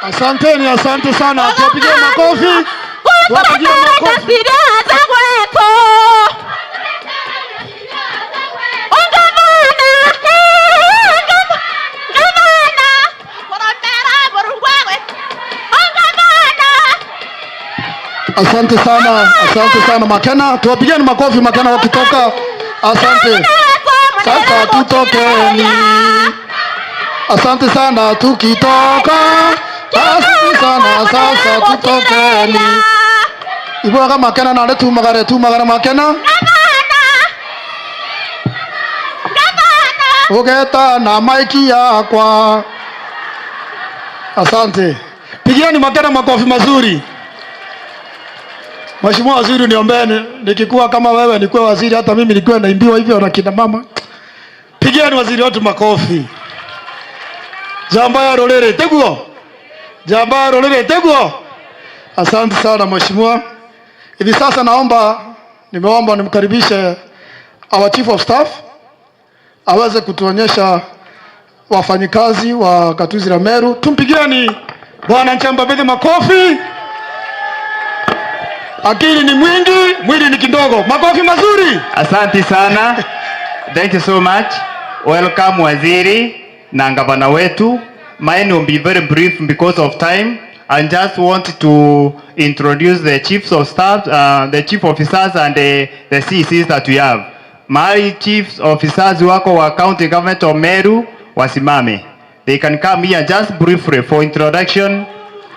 Asanteni, asante sana. Tuwapigie makofi. Tuwapigie makofi. Asante sana, asante sana Makena. Tuwapigieni makofi Makena wakitoka. Asante. Sasa tutokeni. Asante sana tukitoka. Asante sana sasa tutokeni. Ibwaga Makena nare tumagare tumagare Makena. Ugeta na maiki yakwa. Asante. Pigieni Makena makofi mazuri. Mheshimiwa Waziri, niombee nikikuwa kama wewe nikuwe waziri, hata mimi nikuwe naimbiwa hivyo na kina mama. Pigieni waziri wetu makofi. Jamba ya rorere teguo. Jamba ya rorere teguo. Asante sana mheshimiwa. Hivi sasa nimeomba nimkaribishe our chief of staff aweze kutuonyesha wafanyikazi wa Gatuzi la Meru. Tumpigieni Bwana Nchemba Bithi makofi. Akili ni mwingi, mwili ni kidogo. Makofi mazuri. Asante sana. Thank you so much. Welcome waziri na gavana wetu. Mine will be very brief because of time. I just want to introduce the chiefs of staff, the chief officers and the CCs that we have. Mahali chiefs officers wako wa county government of Meru wasimame. They can come here just briefly for introduction.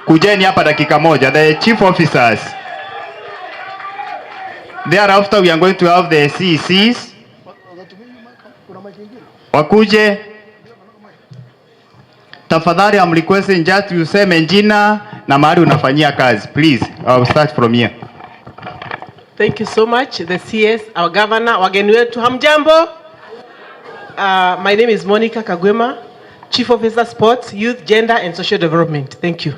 Kujeni hapa dakika moja. The chief officers. Thereafter we are going to have the CCs. Wakuje. Tafadhali I'm requesting just useme jina na mahali unafanyia kazi. Please, I will start from here. Thank you so much, the CS, our governor, wageni wetu, hamjambo? My name is Monica Kagwema, Chief Officer Sports, Youth, Gender and Social Development. Thank you.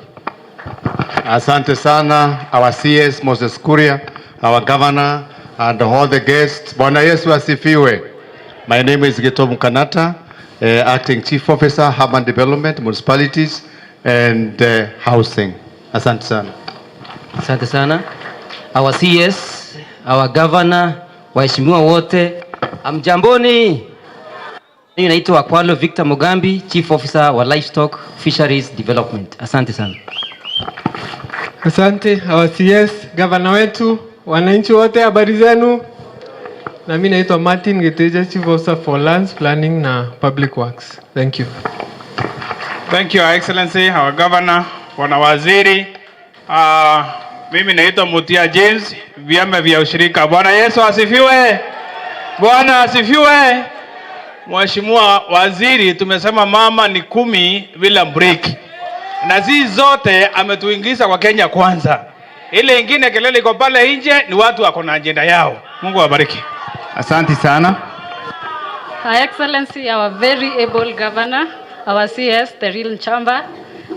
Asante sana, our CS Moses Kuria, our governor and all the guests. Bwana Yesu asifiwe. My name is Gitobu Kanata, Acting Chief Officer, Urban Development, Municipalities and Housing. Asante sana. Asante sana. Our CS, our governor, waheshimiwa wote, hamjamboni. Mimi naitwa Akwalo Victor Mugambi, Chief Officer wa Livestock Fisheries Development. Asante sana. Asante our CS, gavana wetu, wananchi wote, habari zenu? Na mimi naitwa Martin Geteja, Chief Officer for Lands Planning na Public Works. Thank you. Thank you, Your Excellency, our Governor, Bwana Waziri. Mimi naitwa Mutia James, vyama vya ushirika. Bwana Yesu asifiwe. Bwana asifiwe. Mheshimiwa Waziri, tumesema mama ni 10 bila break, na sisi zote ametuingiza kwa Kenya Kwanza. Ile ingine kelele iko pale nje ni watu wako na agenda yao. Mungu awabariki. Asante sana. Her Excellency, our very able governor, our CS, the real Nchamba,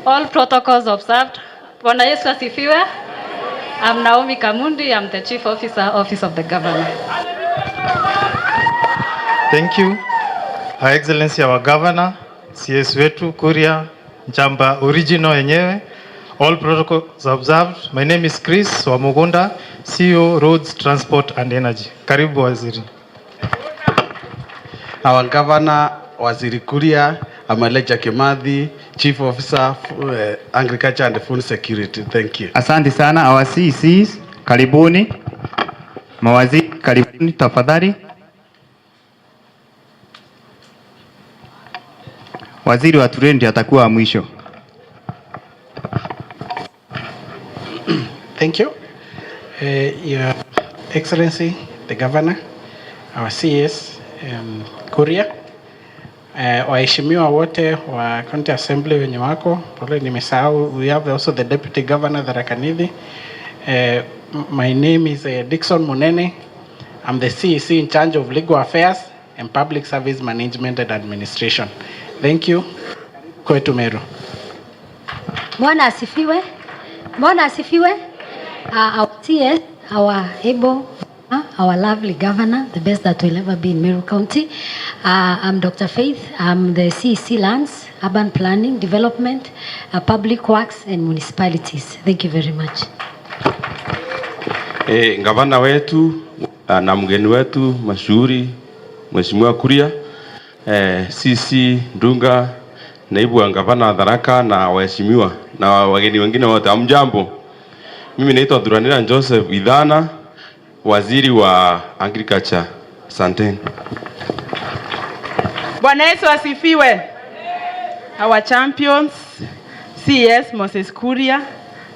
all protocols observed. Bwana Yesu asifiwe. I'm Naomi Kamundi, I'm the Chief Officer, Office of the Governor. Thank you. Her Excellency our Governor, CS wetu Kuria Nchamba original yenyewe. All protocols observed. My name is Chris Wamugunda, CEO Roads, Transport and Energy. Karibu waziri. Our Governor, Waziri Kuria, I'm Elijah Kimathi, Chief Officer, Agriculture and Food Security. Thank you. Asante sana our CCs, karibuni. Mawaziri karibuni tafadhali. Waziri wa Trade atakuwa mwisho. Thank you. Your Excellency, the Governor, our CS, Kuria, waheshimiwa wote wa County Assembly wenye wako, pole nimesahau, we have also the Deputy Governor Tharaka Nithi. My name is Dickson Munene. I'm the CEC in charge of Legal Affairs and Public Service Management and Administration. Thank you. Kwetu Meru. Bwana asifiwe. Bwana asifiwe. Our CS, our able, our lovely governor, the best that will ever be in Meru County. I'm Dr. Faith. I'm the CEC Lands, Urban Planning, Development, Public Works and Municipalities. Thank you very much. Gavana wetu na mgeni wetu mashuhuri Mheshimiwa Kuria, CC Ndunga, naibu wa gavana Tharaka na waheshimiwa na wageni wengine wote, hamjambo. Mimi naitwa Thuranira Joseph Ithana, waziri wa Agriculture. Asanteni. Bwana Yesu asifiwe. Our champions, CS Moses Kuria,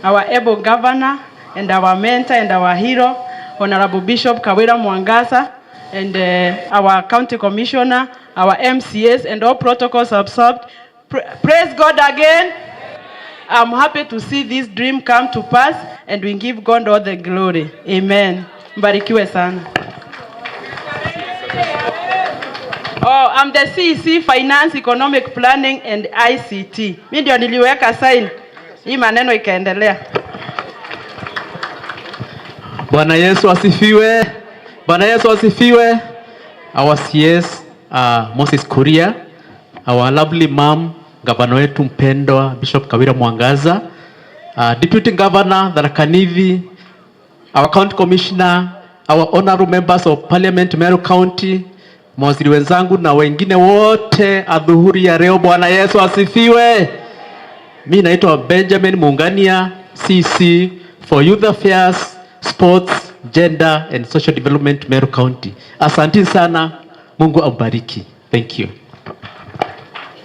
our able governor and our mentor and our hero, Honorable Bishop Kawira Mwangaza, and our county commissioner, our MCAs, and all protocols observed. Praise God again. I'm happy to see this dream come to pass, and we give God all the glory. Amen. Mbarikiwe sana. Oh, I'm the CEC Finance, Economic Planning and ICT. Mimi ndio niliweka sign. Hii maneno ikaendelea. Bwana Yesu asifiwe. Bwana Yesu asifiwe. Our CS Moses Kuria, our lovely mom, gavana wetu mpendwa Bishop Kawira Mwangaza, Deputy Governor Tharaka Nithi, our County Commissioner, our honorable members of Parliament Meru County, mawaziri wenzangu na wengine wote, adhuhuri ya leo. Bwana Yesu asifiwe. Mimi naitwa Benjamin Mungania, CC for Youth Affairs, Sports, Gender and Social Development Meru County. Asante sana, Mungu ambariki. Thank you.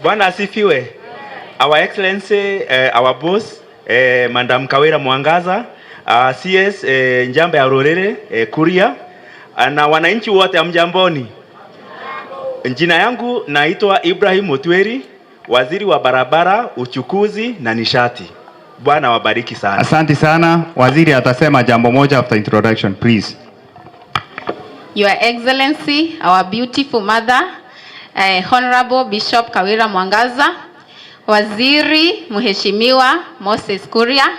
Bwana asifiwe. Our Excellency, our boss, Madam Kawira Mwangaza, CS Njambe ya Rorere, Kuria, na wananchi wote hamjamboni. Jina yangu naitwa Ibrahim Mutweri, waziri wa barabara, uchukuzi na nishati. Bwana wabariki sana. Asante sana. Waziri atasema jambo moja after introduction, please. Your Excellency, our beautiful mother, Honorable Bishop Kawira Mwangaza, Waziri Mheshimiwa Moses Kuria,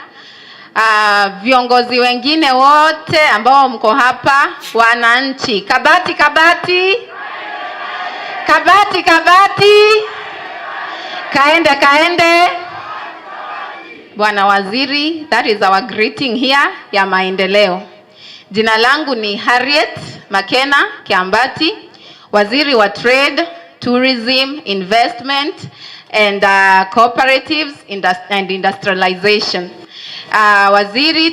viongozi wengine wote ambao mko hapa, wananchi, kabati kabati, kabati kabati, kaende kaende. Bwana Waziri, that is our greeting here ya maendeleo. Jina langu ni Harriet Makena Kiambati, Waziri wa Trade, Tourism, Investment and Cooperatives and Industrialization. Waziri,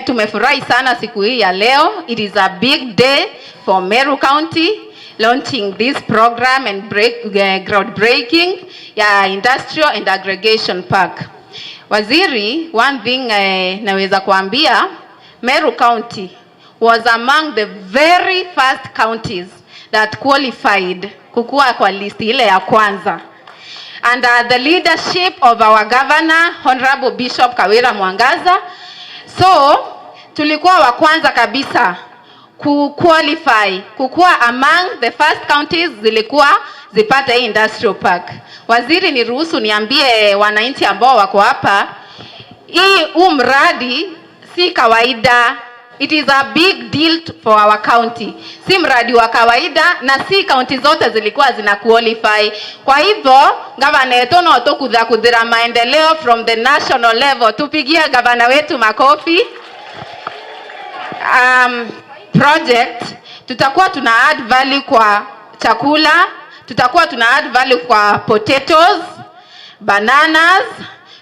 tumefurahi sana siku hii ya leo. It is a big day for Meru County launching this program and groundbreaking ya Industrial and Aggregation Park. Waziri, one thing naweza kuambia, Meru County was among the very first counties that qualified kukua kwa list ile ya kwanza. Under the leadership of our governor, Honorable Bishop Kawira Mwangaza. So, tulikuwa wa kwanza kabisa ku-qualify, kukua among the first counties zilikuwa zipate hii industrial park. Waziri, niruhusu niambie wananchi ambao wako hapa, huu mradi si kawaida. It is a big deal for our county. Si mradi wa kawaida na si county zote zilikuwa zina qualify. Kwa hivyo, gavana wetu no tukutha kuthira maendeleo from the national level. Tupigie gavana wetu makofi. Project tutakuwa tuna add value kwa chakula, tutakuwa tuna add value kwa potatoes, bananas,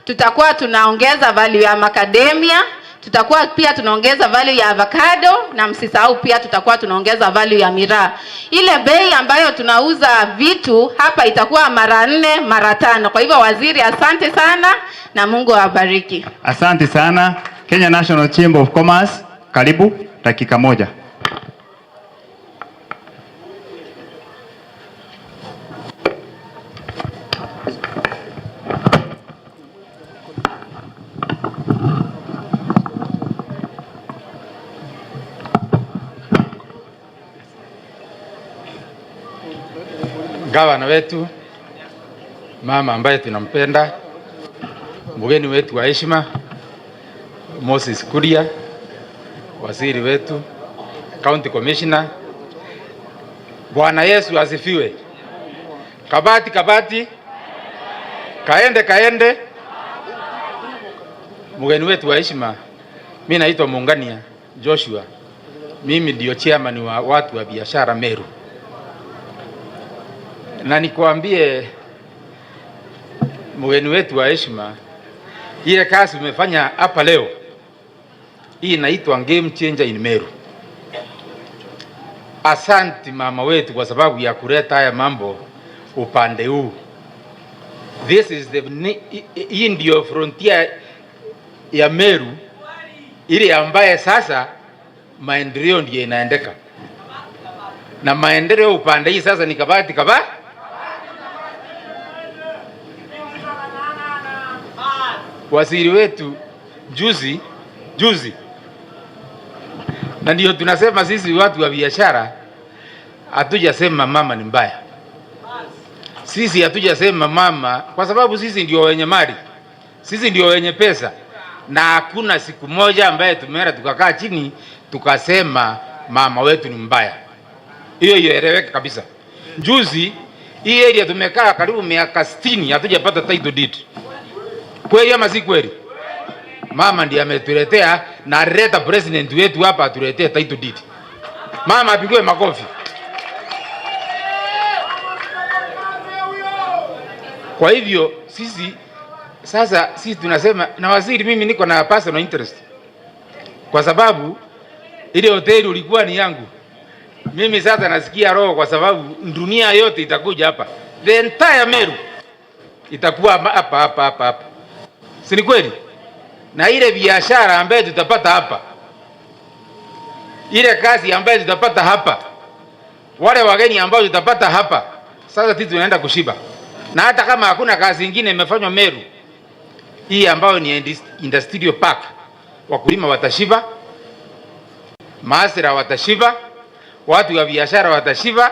tutakuwa tunaongeza value ya macadamia, tutakuwa pia tunaongeza value ya avocado, na msisahau pia tutakuwa tunaongeza value ya miraa. Ile bei ambayo tunauza vitu hapa itakuwa mara 4, mara 5. Kwa hivyo waziri, asante sana na Mungu awabariki. Asante sana. Kenya National Chamber of Commerce, karibu dakika moja. Gavana wetu, mama ambaye tunampenda, mgeni wetu wa heshima Moses Kuria, waziri wetu, county commissioner. Bwana Yesu asifiwe. Kabati kabati, kaende kaende. Mgeni wetu wa heshima, mimi naitwa Mungania Joshua. Mimi ndio chairman wa watu wa biashara Meru. Na nikuambie mgeni wetu wa heshima, ile kazi umefanya hapa leo, hii inaitwa game changer in Meru. Asante mama wetu kwa sababu ya kuleta haya mambo upande huu. This is the hii ndio frontier ya Meru ile ambaye sasa maendeleo ndiyo inaendeka. Na maendeleo upande hii sasa ni kabati kaba. Waziri wetu juzi, na ndio tunasema sisi watu wa biashara hatujasema mama ni mbaya. Sisi hatujasema mama kwa sababu sisi ndio wenye mali, sisi ndio wenye pesa, na hakuna siku moja ambaye tumeenda tukakaa chini tukasema mama wetu ni mbaya. Hiyo ieleweke kabisa. Juzi hii area tumekaa karibu miaka 60 hatujapata title deed. Kweli ama si kweli? Mama ndiye ametuletea na aleta president wetu hapa atuletee title deed. Mama apigwe makofi. Kwa hivyo sisi sasa sisi tunasema na waziri, mimi niko na personal interest. Kwa sababu ile hoteli ulikuwa ni yangu. Mimi sasa nasikia roho kwa sababu dunia yote itakuja hapa. The entire Meru itakuwa hapa hapa hapa hapa. Si ni kweli? Na ile biashara ambayo tutapata hapa, ile kazi ambayo tutapata hapa, wale wageni ambao tutapata hapa, sasa sisi tunaenda kushiba. Na hata kama hakuna kazi nyingine imefanywa Meru, hii ambayo ni industrial park, wakulima watashiba, maasira watashiba, watu wa biashara watashiba,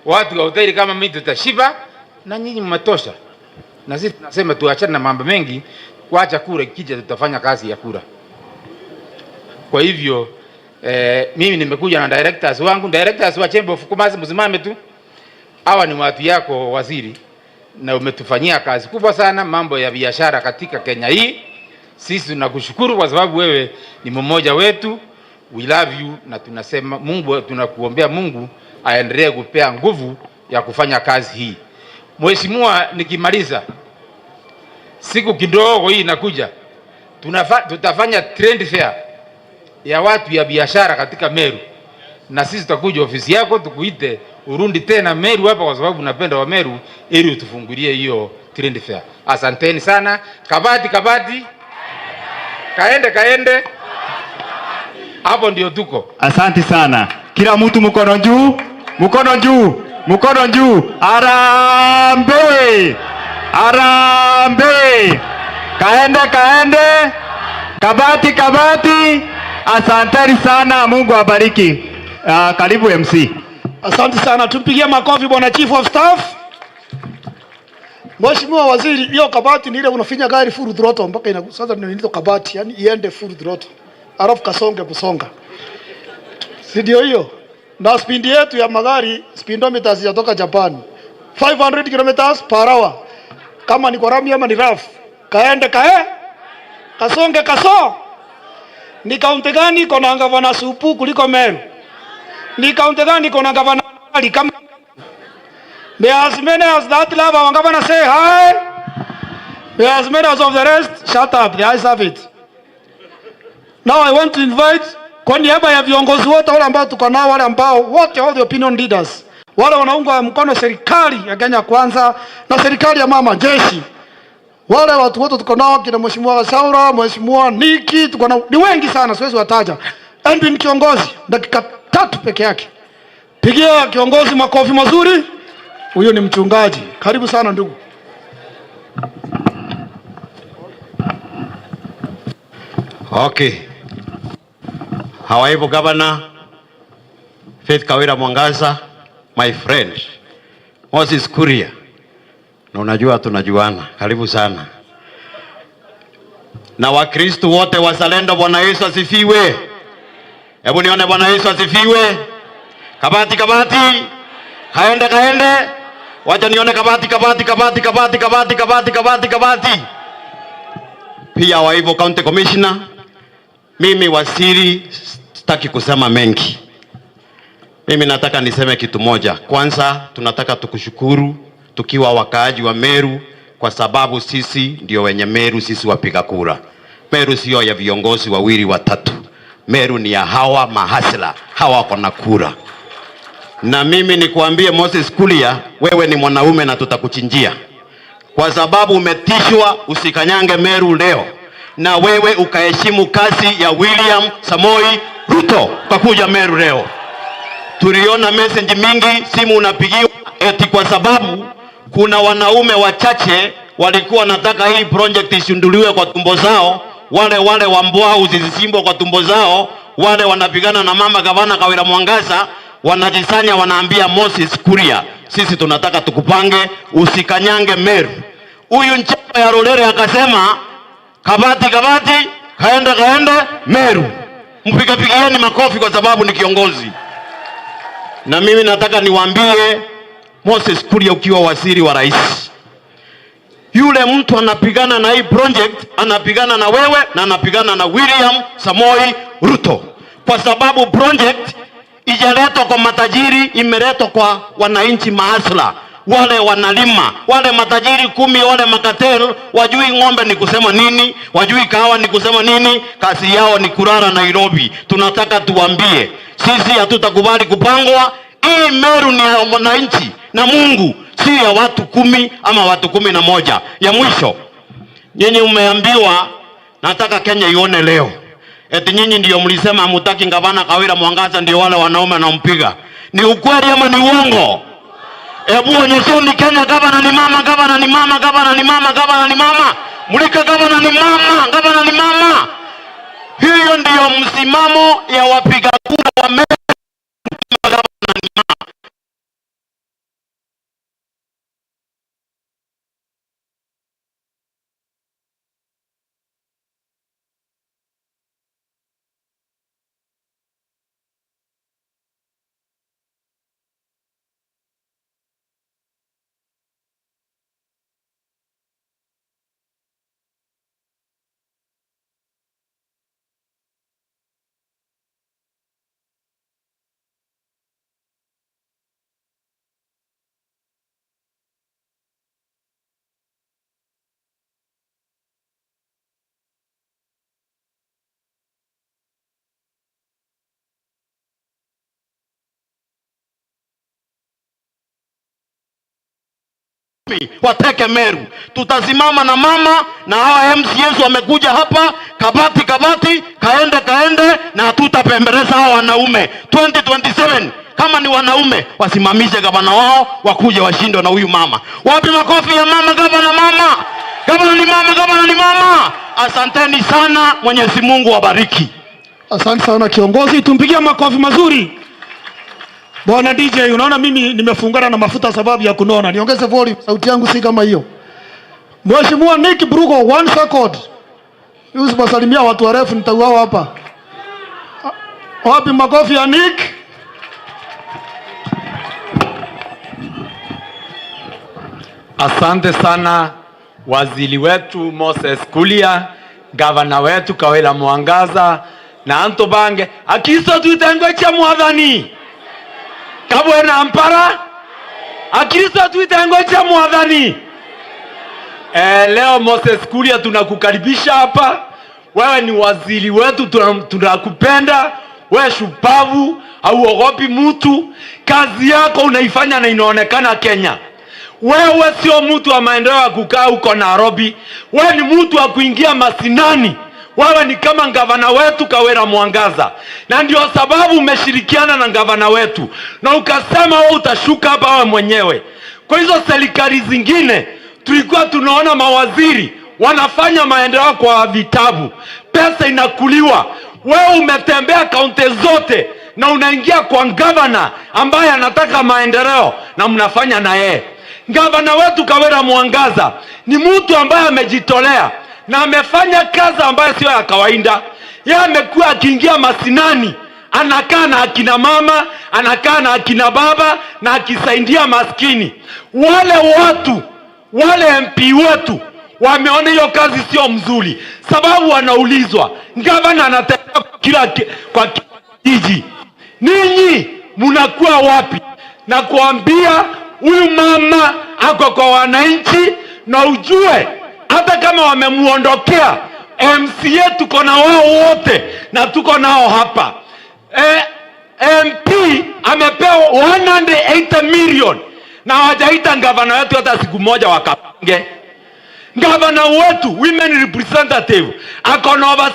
watu wa hoteli kama mimi tutashiba, na nyinyi mmetosha. Na sisi tunasema tuachane na mambo mengi, wacha kura ikija, tutafanya kazi ya kura. Kwa hivyo mimi nimekuja na directors wangu, directors wa Chamber of Commerce, msimame tu. Hawa ni watu yako waziri, na umetufanyia kazi kubwa sana mambo ya biashara katika Kenya hii. Sisi tunakushukuru kwa sababu wewe ni mmoja wetu. We love you, na tunasema Mungu, tunakuombea Mungu aendelee kupea nguvu ya kufanya kazi hii. Mheshimiwa, nikimaliza siku kidogo hii inakuja, tutafanya trade fair ya watu ya biashara katika Meru, na sisi tutakuja ofisi yako tukuite urundi tena Meru hapa, kwa sababu napenda wa Meru, ili utufungulie hiyo trade fair. Asanteni sana. Kabati kabati, kaende kaende, hapo ndio tuko. Asante sana. Kila mtu mkono juu, mkono juu, mkono juu. Harambee! Harambee! Kaende kaende, kabati kabati. Asanteni sana, Mungu awabariki. Karibu MC. Asante sana, tumpigie makofi bwana Chief of Staff. Mheshimiwa Waziri, hiyo kabati ni ile unafinya gari full throttle mpaka ina sasa ndio inaitwa kabati, yani iende full throttle. Alafu kasonge kusonga. Si ndio hiyo? Na spidi yetu ya magari speedometers zinatoka Japan. 500 kilometers per hour. Kama ni kwa rami ama ni rough. Kaende kae. Kasonge kaso. Ni kaunti gani iko na gavana supu kuliko Meru? Ni kaunti gani iko na gavana ali kama May as many as that love our governor say hi. May as many as of the rest shut up. The ayes have it. Now I want to invite kwa niaba ya viongozi wote wale ambao tuko nao, wale ambao wote, all the opinion leaders, wale wanaunga mkono serikali ya Kenya Kwanza na serikali ya mama jeshi, wale watu wote tuko nao, kina Mheshimiwa Saura, Mheshimiwa Niki, tuko nao ni wengi sana, siwezi wataja. Edwin kiongozi, dakika 3 peke yake. Pigia kiongozi makofi mazuri. Huyo ni mchungaji. Karibu sana ndugu. Okay. However, Governor Faith Kawira Mwangaza, my friend Moses Kuria, na unajua tunajuana, karibu sana. Na Wakristo wote wazalendo, Bwana Yesu asifiwe. Hebu nione Bwana Yesu asifiwe. Kabati kabati, kaende kaende. Wacha nione kabati kabati kabati kabati kabati kabati kabati kabati. Pia wa hivyo County Commissioner, mimi waziri sitaki kusema mengi. Mimi nataka niseme kitu moja. Kwanza tunataka tukushukuru tukiwa wakaaji wa Meru, kwa sababu sisi ndio wenye Meru, sisi wapiga kura. Meru sio ya viongozi wawili watatu. Meru ni ya hawa mahasla, hawa wako na kura. Na mimi nikuambie Moses Kuria, wewe ni mwanaume na tutakuchinjia. Kwa sababu umetishwa usikanyange Meru leo. Na wewe ukaheshimu kazi ya William Samoei Ruto kwa kuja Meru leo. Tuliona message mingi, simu unapigiwa eti kwa sababu kuna wanaume wachache walikuwa wanataka hii project isinduliwe kwa tumbo zao, wale wale wa mbwau zisisimbwe kwa tumbo zao, wale wanapigana na mama gavana Kawira Mwangaza, wanajisanya wanaambia Moses Kuria, sisi tunataka tukupange usikanyange Meru. Huyu Nchamba ya Rorere akasema kabati kabati, kaenda kaenda Meru. Mpigapigieni makofi kwa sababu ni kiongozi. Na mimi nataka niwaambie Moses Kuria, ukiwa waziri wa rais, yule mtu anapigana na hii project, anapigana na wewe na anapigana na William Samoei Ruto, kwa sababu project ijaletwa kwa matajiri, imeletwa kwa wananchi maasla, wale wanalima, wale matajiri 10, wale makatel, wajui ng'ombe ni kusema nini, wajui kahawa ni kusema nini, kazi yao ni kurara Nairobi. Tunataka tuambie, sisi hatutakubali kupangwa. Hii Meru ni ya wananchi na Mungu, si ya watu 10 ama watu 11. Ya mwisho, nyinyi mmeambiwa, nataka Kenya ione leo, eti nyinyi ndio mlisema hamutaki gavana Kawira Mwangaza, ndio wale wanaume wanampiga. Ni ukweli ama ni uongo? Hebu onyesheni Kenya, gavana ni mama, gavana ni mama, gavana ni mama, gavana ni mama. Mulika gavana ni mama, gavana Gavana ni mama. Hiyo ndiyo msimamo ya wapiga kura wa Meru. Gavana ni mama. Wateke Meru, tutasimama na mama na hawa MCAs wamekuja hapa, kabati kabati, kaende kaende, na hatutapembeleza hawa wanaume. 2027 kama ni wanaume wasimamishe gavana wao, wakuje washindwe na huyu mama. Wapi makofi ya mama? Gavana mama, gavana ni mama, gavana ni mama. Asanteni sana, Mwenyezi Mungu wabariki. Asante sana kiongozi, tumpigie makofi mazuri. Bwana DJ, unaona mimi nimefungana na mafuta sababu ya kunona. Niongeze volume, sauti yangu si kama hiyo. Mheshimiwa Nick Brugo, one second. Usiposalimia watu warefu nitauawa hapa. Wapi makofi ya Nick? Asante sana waziri wetu Moses Kuria, gavana wetu Kawira Mwangaza na Anto Bange akiso tuitengo cha mwathani kabwena mpara akristo tuitengo cha mwathani. Leo Moses Kuria tunakukaribisha hapa. Wewe ni waziri wetu, tunakupenda. Wewe shupavu, hauogopi mtu. Kazi yako unaifanya na inaonekana Kenya. Wewe sio mtu wa maendeleo ya kukaa huko Nairobi. Wewe ni mtu wa kuingia masinani. Wewe ni kama gavana wetu Kawira Mwangaza, na ndio sababu umeshirikiana na gavana wetu na ukasema wewe utashuka hapa wewe mwenyewe. Kwa hizo serikali zingine tulikuwa tunaona mawaziri wanafanya maendeleo kwa vitabu, pesa inakuliwa. Wewe umetembea kaunti zote na unaingia kwa gavana ambaye anataka maendeleo na mnafanya na yeye. Gavana wetu Kawira Mwangaza ni mtu ambaye amejitolea na amefanya kazi ambayo sio ya kawaida. Yeye amekuwa akiingia masinani, anakaa na akina mama, anakaa na akina baba na akisaidia maskini. Wale watu, wale MP wetu wameona hiyo kazi sio mzuri, sababu wanaulizwa, gavana anatembea kila kwa kijiji, ninyi mnakuwa wapi? Na kuambia huyu mama ako kwa wananchi, na ujue hata kama wamemuondokea MCA tuko na wao wote na tuko nao hapa. MP amepewa 180 million na hawajaita gavana wetu hata siku moja wakapange. Gavana wetu women representative ako na over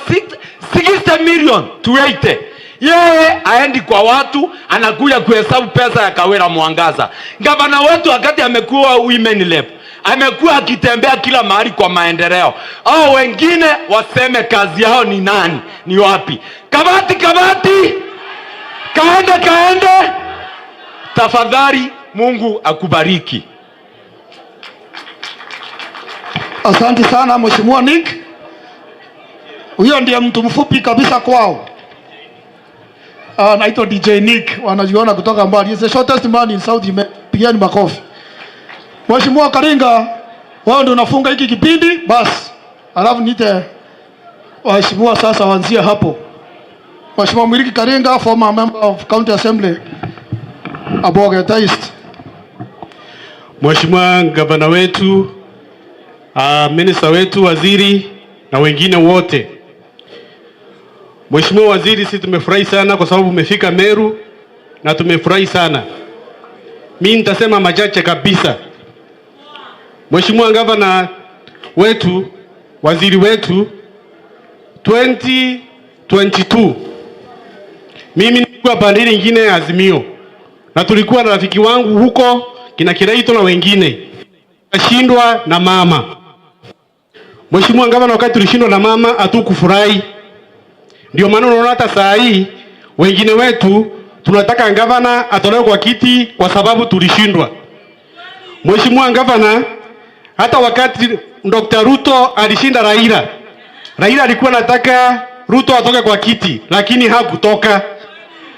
60 million to 80. Yeye aendi kwa watu, anakuja kuhesabu pesa ya Kawira Mwangaza. Gavana wetu wakati amekuwa women rep, amekuwa akitembea kila mahali kwa maendeleo. Hao wengine waseme kazi yao ni nani, ni wapi? Kabati kabati, kaende kaende. Tafadhali Mungu akubariki. Asante sana Mheshimiwa Nick. Huyo ndiye mtu mfupi kabisa kwao. Anaitwa DJ Nick, wanajiona kutoka mbali. He's the shortest man in South. Pigieni makofi. Mheshimiwa Karinga, wewe ndio unafunga hiki kipindi basi. Alafu niite waheshimiwa sasa waanzie hapo. Mheshimiwa Mwirigi Karinga, former member of County Assembly, Abogeta East. Mheshimiwa gavana wetu, minister wetu, waziri na wengine wote. Mheshimiwa waziri, sisi tumefurahi sana kwa sababu umefika Meru na tumefurahi sana. Mimi nitasema machache kabisa. Mheshimiwa gavana wetu, waziri wetu, 2022 mimi nilikuwa pande nyingine ya Azimio na tulikuwa na rafiki wangu huko kina Kiraito na wengine, kashindwa na mama. Mheshimiwa Gavana, wakati tulishindwa na mama hatukufurahi. Ndio maana unaona hata saa hii wengine wetu tunataka gavana atolewe kwa kiti kwa sababu tulishindwa. Mheshimiwa Gavana, hata wakati Dr. Ruto alishinda Raila, Raila alikuwa anataka Ruto atoke kwa kiti, lakini hakutoka.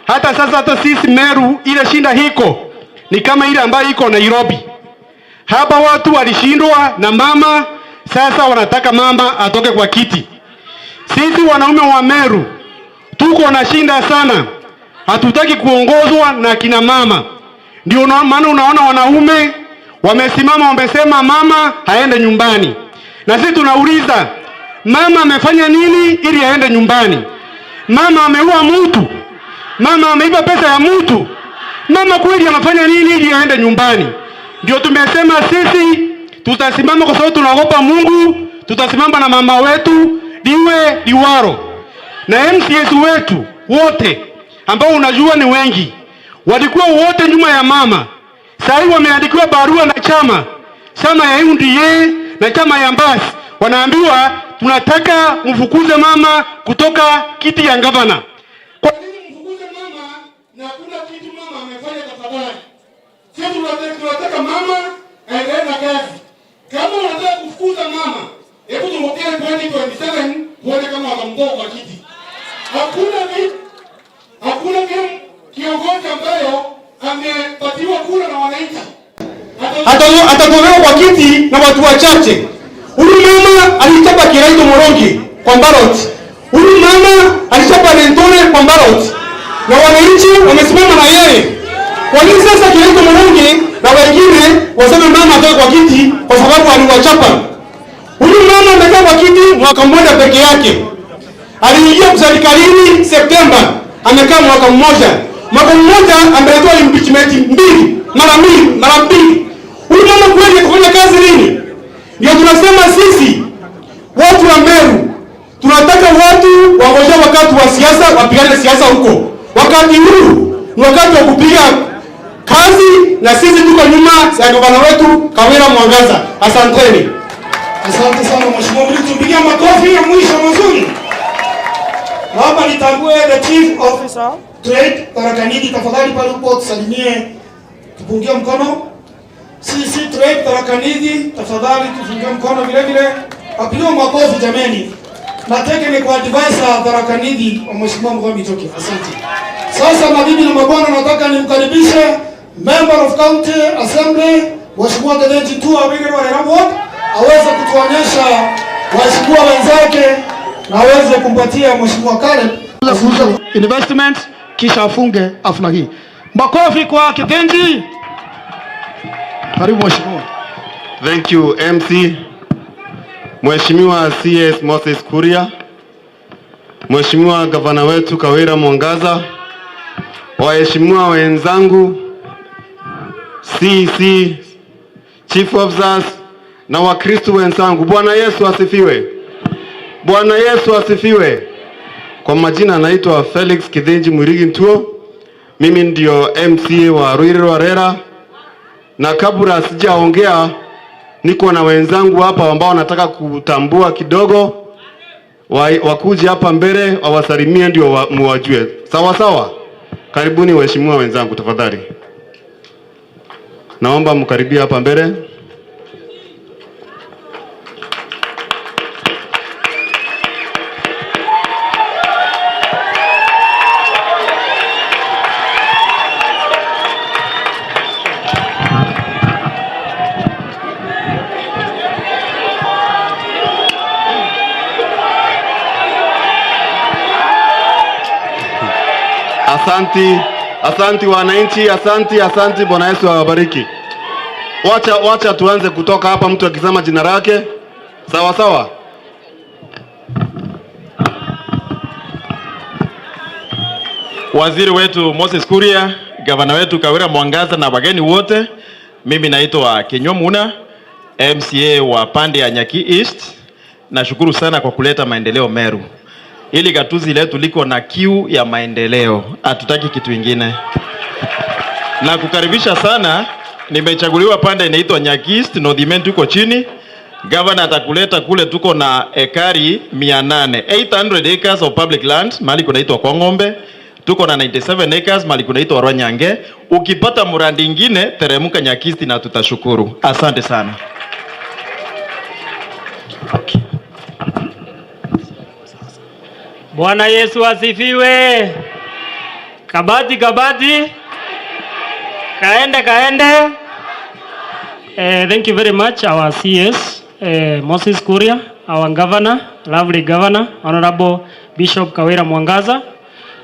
Hata sasa, hata sisi Meru ile shinda hiko ni kama ile ambayo iko Nairobi. Hapa watu walishindwa na mama, sasa wanataka mama atoke kwa kiti. Sisi wanaume wa Meru tuko na shinda sana, hatutaki kuongozwa na kina mama. Ndio maana unaona wanaume wamesimama, wamesema mama aende nyumbani, na sisi tunauliza mama amefanya nini ili aende nyumbani? Mama ameua mtu? Mama ameiba pesa ya mtu? Mama kweli anafanya nini ili aende nyumbani? Ndio tumesema sisi tutasimama kwa sababu tunaogopa Mungu, tutasimama na mama wetu liwe liwaro, na MCS wetu wote ambao unajua ni wengi, walikuwa wote nyuma ya mama. Sasa hivi wameandikiwa barua na chama ya UDA na chama ya Mbasi, wanaambiwa tunataka mfukuze mama kutoka kiti ya gavana. Kwa nini mfukuze mama na hakuna kitu mama amefanya? Tafadhali, sisi tunataka mama aendelee na kazi. Kama unataka kufukuza mama, hebu tungojee 2027 tuone kama watamtoa kwa kiti. Hakuna kiongozi ambayo amepatiwa kura na wananchi atatolewa kwa kiti na watu wachache. Huyu mama alichapa Kiraito Morongi kwa ballot. Huyu mama alichapa Lentone kwa ballot. Na wananchi wamesimama na yeye. Kwa nini sasa Kiraito Morongi na wengine waseme mama atoke kwa kiti kwa sababu aliwachapa? Huyu mama amekaa kwa kiti mwaka mmoja peke yake. Aliingia serikalini Septemba, amekaa mwaka mmoja. Mwaka mmoja ameletewa impeachment mbili, mara mbili. Huyu mama kweli atafanya kazi nini? Ndio tunasema sisi watu wa Meru tunataka watu wangojea wakati wa siasa wapigane siasa huko. Wakati huu ni wakati wa kupiga kazi, na sisi tuko nyuma ya gavana wetu Kawira Mwangaza. Asanteni. Asante sana mheshimiwa. Tupigie makofi ya mwisho mazuri. Naomba nitambue the Chief Officer Trade Tharaka Nithi, tafadhali pale upo tusalimie, tupungie mkono. CC Trade Tharaka Nithi, tafadhali tupungie mkono vile vile. Apigiwe makofi jameni. Na technical advisor Tharaka Nithi wa Mheshimiwa Mugami Toki. Asante. Sasa mabibi na mabwana, nataka nimkaribishe Member of County Assembly Mheshimiwa Gedeji Tua Wigiri wa Ward aweze kutuonyesha waheshimiwa wenzake na aweze kumpatia Mheshimiwa Caleb kuhusu investment, kisha afunge hafla hii. Makofi kwa Kithinji. Karibu mheshimiwa. Thank you MC. Mheshimiwa CS Moses Kuria, Mheshimiwa gavana wetu Kawira Mwangaza, waheshimiwa wenzangu CC, Chief Officers na Wakristo wenzangu, Bwana Yesu asifiwe. Bwana Yesu asifiwe. Kwa majina naitwa Felix Kithinji Mwirigi Ntuo. Mimi ndio MC wa Ruiru Rwarera, na kabla sijaongea niko na wenzangu hapa ambao wanataka kutambua kidogo, wakuje hapa mbele wawasalimie ndio muwajue. Sawa sawa. Karibuni waheshimiwa wenzangu, tafadhali. Naomba mkaribie hapa mbele. Asanti, asanti wananchi, asanti, asanti. Bwana Yesu awabariki. Wacha tuanze kutoka hapa, mtu akisema jina lake. Sawa sawa. Waziri wetu Moses Kuria, gavana wetu Kawira Mwangaza na wageni wote, mimi naitwa Kinyua Muna, MCA wa pande ya Nyaki East. Nashukuru sana kwa kuleta maendeleo Meru. Ili gatuzi letu liko na kiu ya maendeleo, hatutaki kitu ingine. Na kukaribisha sana, nimechaguliwa pande inaitwa Nyaki East, North Imenti huko chini. Governor atakuleta kule, tuko na ekari 800, 800 acres of public land mahali kunaitwa Kwang'ombe. Tuko na 97 acres mahali kunaitwa Rwanyange. Ukipata mradi ingine teremka Nyakisti na tutashukuru. Asante sana. Bwana Yesu asifiwe. Kabati kabati. Kaende kaende. Thank you very much our CS Moses Kuria, our governor, lovely governor, Honorable Bishop Kawira Mwangaza.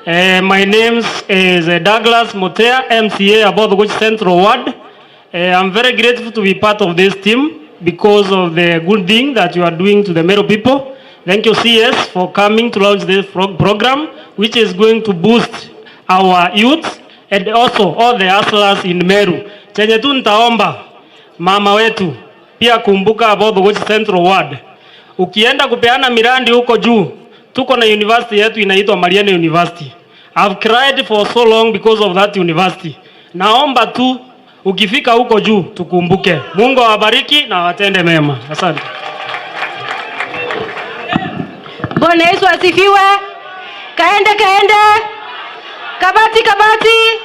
My name is Douglas Motea, MCA Abodh Central Ward. I'm very grateful to be part of this team because of the good thing that you are doing to the Meru people. Thank you, CS, for coming to launch this program, which is going to boost our youth and also all the hustlers in Meru. Chenye tu nitaomba mama wetu pia kumbuka Abodh Central Ward. Ukienda kupeana miradi huko juu, tuko na university yetu inaitwa Mariana University. I've cried for so long because of that university. Naomba tu ukifika huko juu tukumbuke. Mungu awabariki na awatende mema. Asante. Bwana Yesu asifiwe. Kaende kaende. Kabati kabati.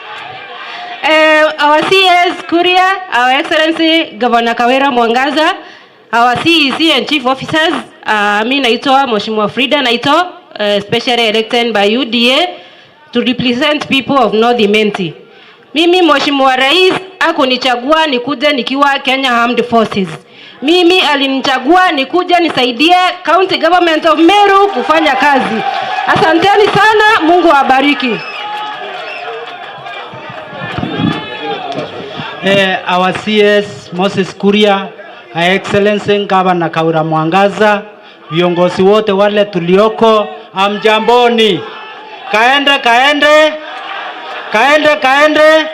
Our CS Kuria, Our Excellency Governor Kawira Mwangaza, our CEC and Chief Officers, mi naitwa Mheshimiwa Frida Naito, specially elected by UDA to represent people of North Imenti. Mimi Mheshimiwa Rais akunichagua nikuje nikiwa Kenya Armed Forces. Mimi alinichagua nikuje nisaidie County Government of Meru kufanya kazi. Asanteni sana, Mungu awabariki. Our CS Moses Kuria, Her Excellency Governor Kawira Mwangaza, viongozi wote wale tulioko, amjamboni. Kaende kaende, kaende kaende.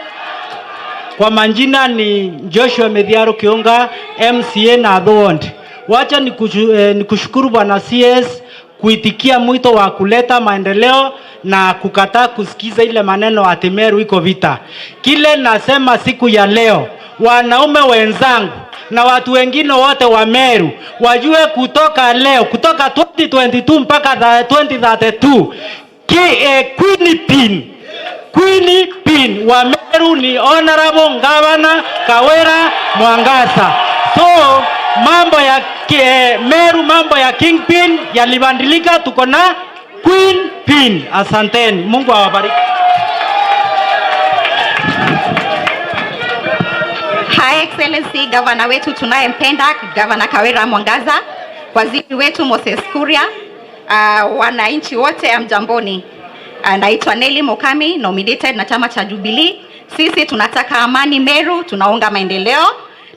Kwa majina ni Joshua Medhiaro Kionga, MCA na Thuondi. Wacha nikushukuru Bwana CS kuitikia mwito wa kuleta maendeleo na kukataa kusikiza ile maneno ati Meru iko vita. Kile nasema siku ya leo, wanaume wenzangu na watu wengine wote wa Meru wajue kutoka leo, kutoka 2022 mpaka 2032, Queen Pin wa Meru ni Honorable Governor Kawira Mwangaza. So mambo ya Meru, mambo ya Kingpin yalibadilika, tuko na Queen Pin. Asanteni, Mungu awabariki. High Excellency Governor wetu tunayempenda Governor Kawira Mwangaza, waziri wetu Moses Kuria, wananchi wote amjamboni. Naitwa Nelly Mokami, nominated na chama cha Jubilee. Sisi tunataka amani Meru, tunaunga maendeleo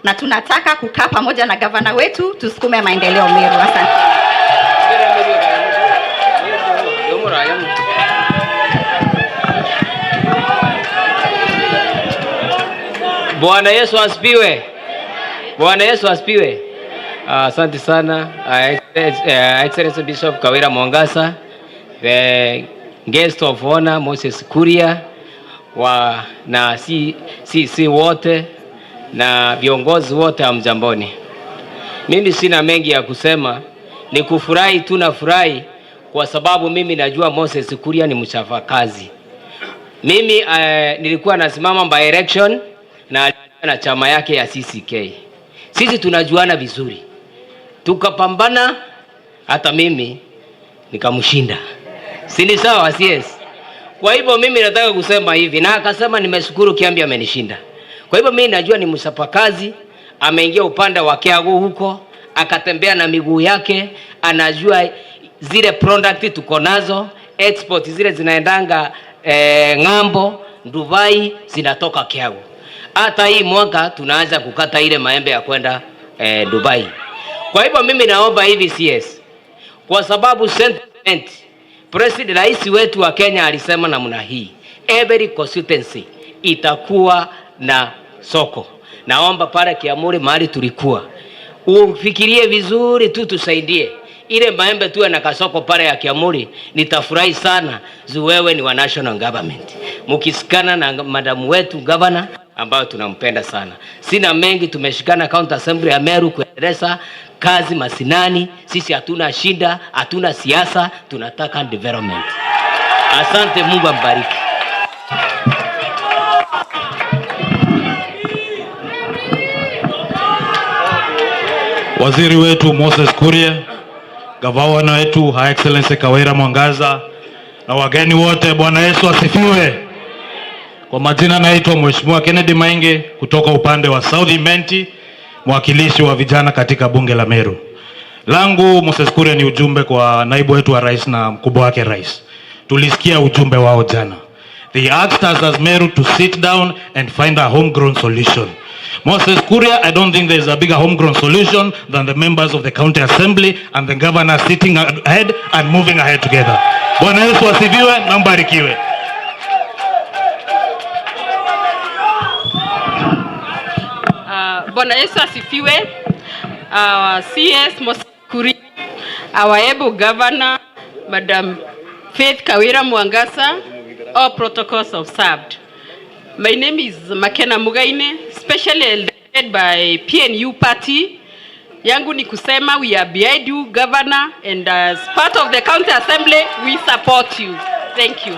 na tunataka kukaa pamoja na gavana wetu tusukume maendeleo Meru. Asante. Bwana Yesu asifiwe. Bwana Yesu asifiwe. Asante sana Excellency Bishop Kawira Mwangaza, the guest of honor Moses Kuria wa na CC wote na viongozi wote hamjamboni. Mimi sina mengi ya kusema, ni kufurahi tu, nafurahi kwa sababu mimi najua Moses Kuria ni mchapakazi. Mimi nilikuwa nasimama by election na chama yake ya CCK. Sisi tunajuana vizuri, tukapambana, hata mimi nikamshinda. Si ni sawa? Yes. Kwa hivyo mimi nataka kusema hivi, na akasema nimeshukuru Kiambi amenishinda. Kwa hivyo mimi najua ni mchapakazi, ameingia upande wa Kiagu huko, akatembea na miguu yake, anajua zile product tuko nazo, export zile zinaendanga ng'ambo, Dubai, zinatoka Kiagu. Hata hii mwaka tunaanza kukata ile maembe ya kwenda Dubai. Kwa hivyo mimi naomba hivi CS, kwa sababu sentiment, President, rais wetu wa Kenya alisema namna hii, every constituency itakuwa na soko. Naomba pale Kiamuri mahali tulikuwa, ufikirie vizuri tu, tusaidie ile maembe tuwe na kasoko pale ya Kiamuri. Nitafurahi sana zu wewe ni wa national government, mkisikana na madamu wetu governor ambayo tunampenda sana. Sina mengi, tumeshikana County Assembly ya Meru kuendeleza kazi masinani. Sisi hatuna shida, hatuna siasa, tunataka development. Asante, Mungu ambariki. Waziri wetu Moses Kuria, gavana wetu Her Excellency Kawira Mwangaza na wageni wote, Bwana Yesu asifiwe. Kwa majina naitwa Mheshimiwa Kennedy Mainge kutoka upande wa South Imenti, mwakilishi wa vijana katika bunge la Meru. Langu Moses Kuria ni ujumbe kwa naibu wetu wa rais na mkubwa wake rais. Tulisikia ujumbe wao jana. They asked us as Meru to sit down and find a homegrown solution. Moses Kuria, I don't think there is a bigger homegrown solution than the members of the county assembly and the governor sitting ahead and moving ahead together. Bwana Yesu asifiwe na mbarikiwe. Bwana Yesu asifiwe. CS Moses Kuria, our able governor, Madam Faith Kawira Mwangaza, all protocols observed. My name is Makena Mugaine, specially elected by PNU party. Yangu ni kusema we are behind you, governor, and as part of the county assembly, we support you. Thank you.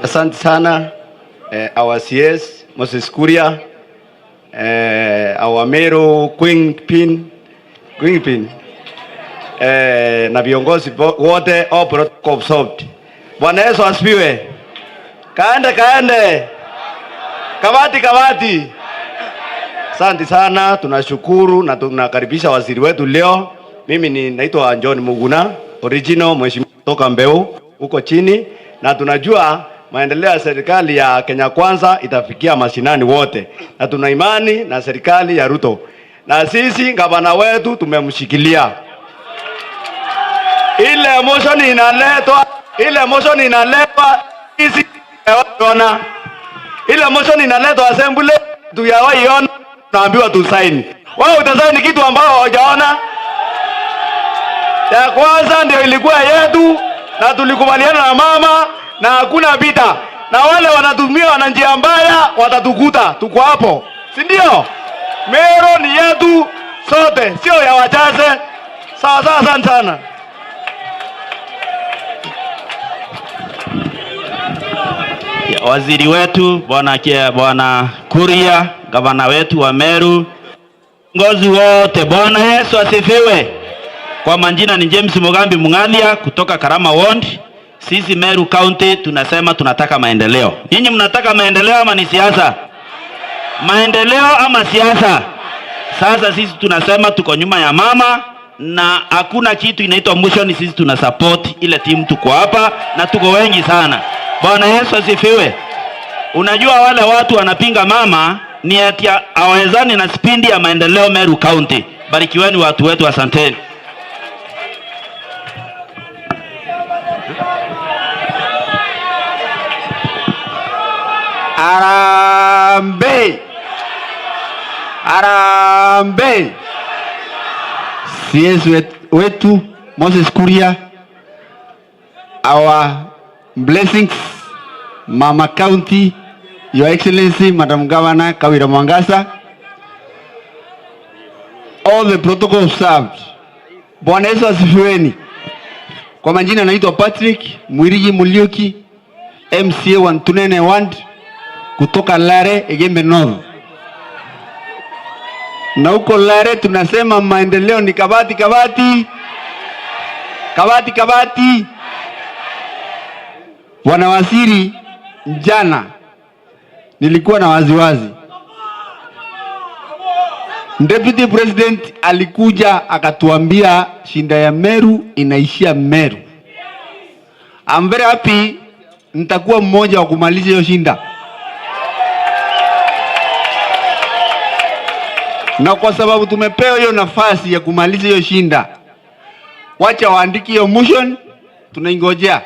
Asante sana our CS Moses Kuria, our Meru Queen Pin na viongozi wote, all protocol observed. Bwana Yesu asifiwe. Kaende kaende, kabati kabati. Asante sana, tunashukuru na tunakaribisha waziri wetu leo. Mimi ni naitwa John Muguna, original mheshimiwa kutoka Mbeu huko chini, na tunajua maendeleo ya serikali ya Kenya Kwanza itafikia mashinani wote, na tuna imani na serikali ya Ruto, na sisi gavana wetu tumemshikilia. Ile motion inaletwa, ile motion inaletwa sisi tunaona. Ile motion inaletwa assembly tuyawaiona, tunaambiwa tusaini. Wewe utasaini kitu ambao hawajaona. Ya kwanza ndio ilikuwa yetu na tulikubaliana na mama na hakuna vita, na wale wanatumia wana njia mbaya watatukuta, tuko hapo, si ndio? Meru ni yetu sote, sio ya wachache. Sawa sawa, asante sana. Waziri wetu Bwana Kuria, gavana wetu wa Meru, viongozi wote, Bwana Yesu asifiwe. Kwa majina ni James Mugambi Mungalia kutoka Karama Ward. Sisi Meru County tunasema tunataka maendeleo. Nyinyi mnataka maendeleo ama ni siasa? Maendeleo ama siasa? Sasa sisi tunasema tuko nyuma ya mama na hakuna kitu inaitwa motion. Sisi tuna support ile timu, tuko hapa na tuko wengi sana. Bwana Yesu asifiwe. Unajua wale watu wanapinga mama ni ati hawawezani na spindi ya maendeleo Meru County. Barikiweni watu wetu, asanteni. Harambee! Harambee! CS wetu Moses Kuria, our blessings, Mama County, Your Excellency, Madam Governor Kawira Mwangaza, all the protocol observed. Bwana Yesu asifiweni. Kwa majina naitwa Patrick Mwirigi Muliuki, MCA wa Ntunene Ward kutoka Lare Egembe North. Na huko Lare tunasema maendeleo ni kabati kabati. Kabati kabati. Bwana Waziri, jana nilikuwa na waziwazi. Deputy President alikuja akatuambia shinda ya Meru inaishia Meru. I'm very happy nitakuwa mmoja wa kumaliza hiyo shinda. Na kwa sababu tumepewa hiyo nafasi ya kumaliza hiyo shinda, wacha waandike hiyo motion, tunaingojea.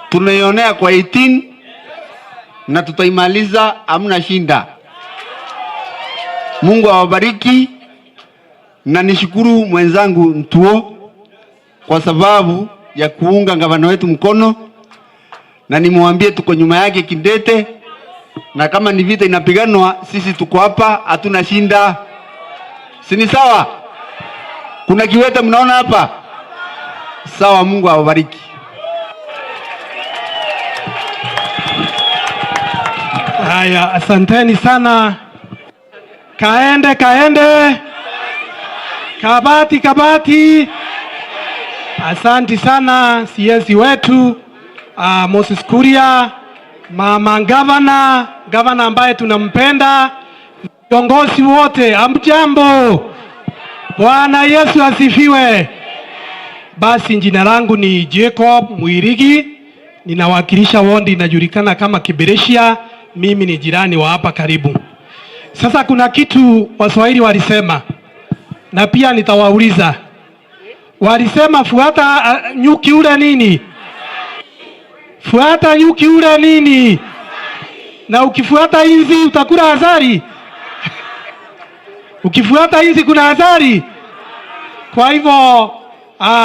Tunaionea kwa 18 na tutaimaliza, hamna shinda. Mungu awabariki, na nishukuru mwenzangu Ntuo kwa sababu ya kuunga gavana wetu mkono, na nimwambie tuko nyuma yake kidete, na kama ni vita inapiganwa, sisi tuko hapa, hatuna shinda. Si ni sawa? Kuna kiwete mnaona hapa? Sawa, Mungu awabariki. Haya, asanteni sana. Kaende kaende, kabati kabati. Asanti sana CS wetu Moses Kuria, mama gavana, gavana ambaye tunampenda, viongozi wote, amjambo. Bwana Yesu asifiwe. Basi jina langu ni Jacob Mwirigi, ninawakilisha wodi inajulikana kama Kibereshia. Mimi ni jirani wa hapa karibu. Sasa kuna kitu Waswahili walisema, na pia nitawauliza. Walisema fuata nyuki ule nini? Fuata nyuki ule nini? Na ukifuata inzi utakula asali. Ukifuata inzi kuna asali. Kwa hivyo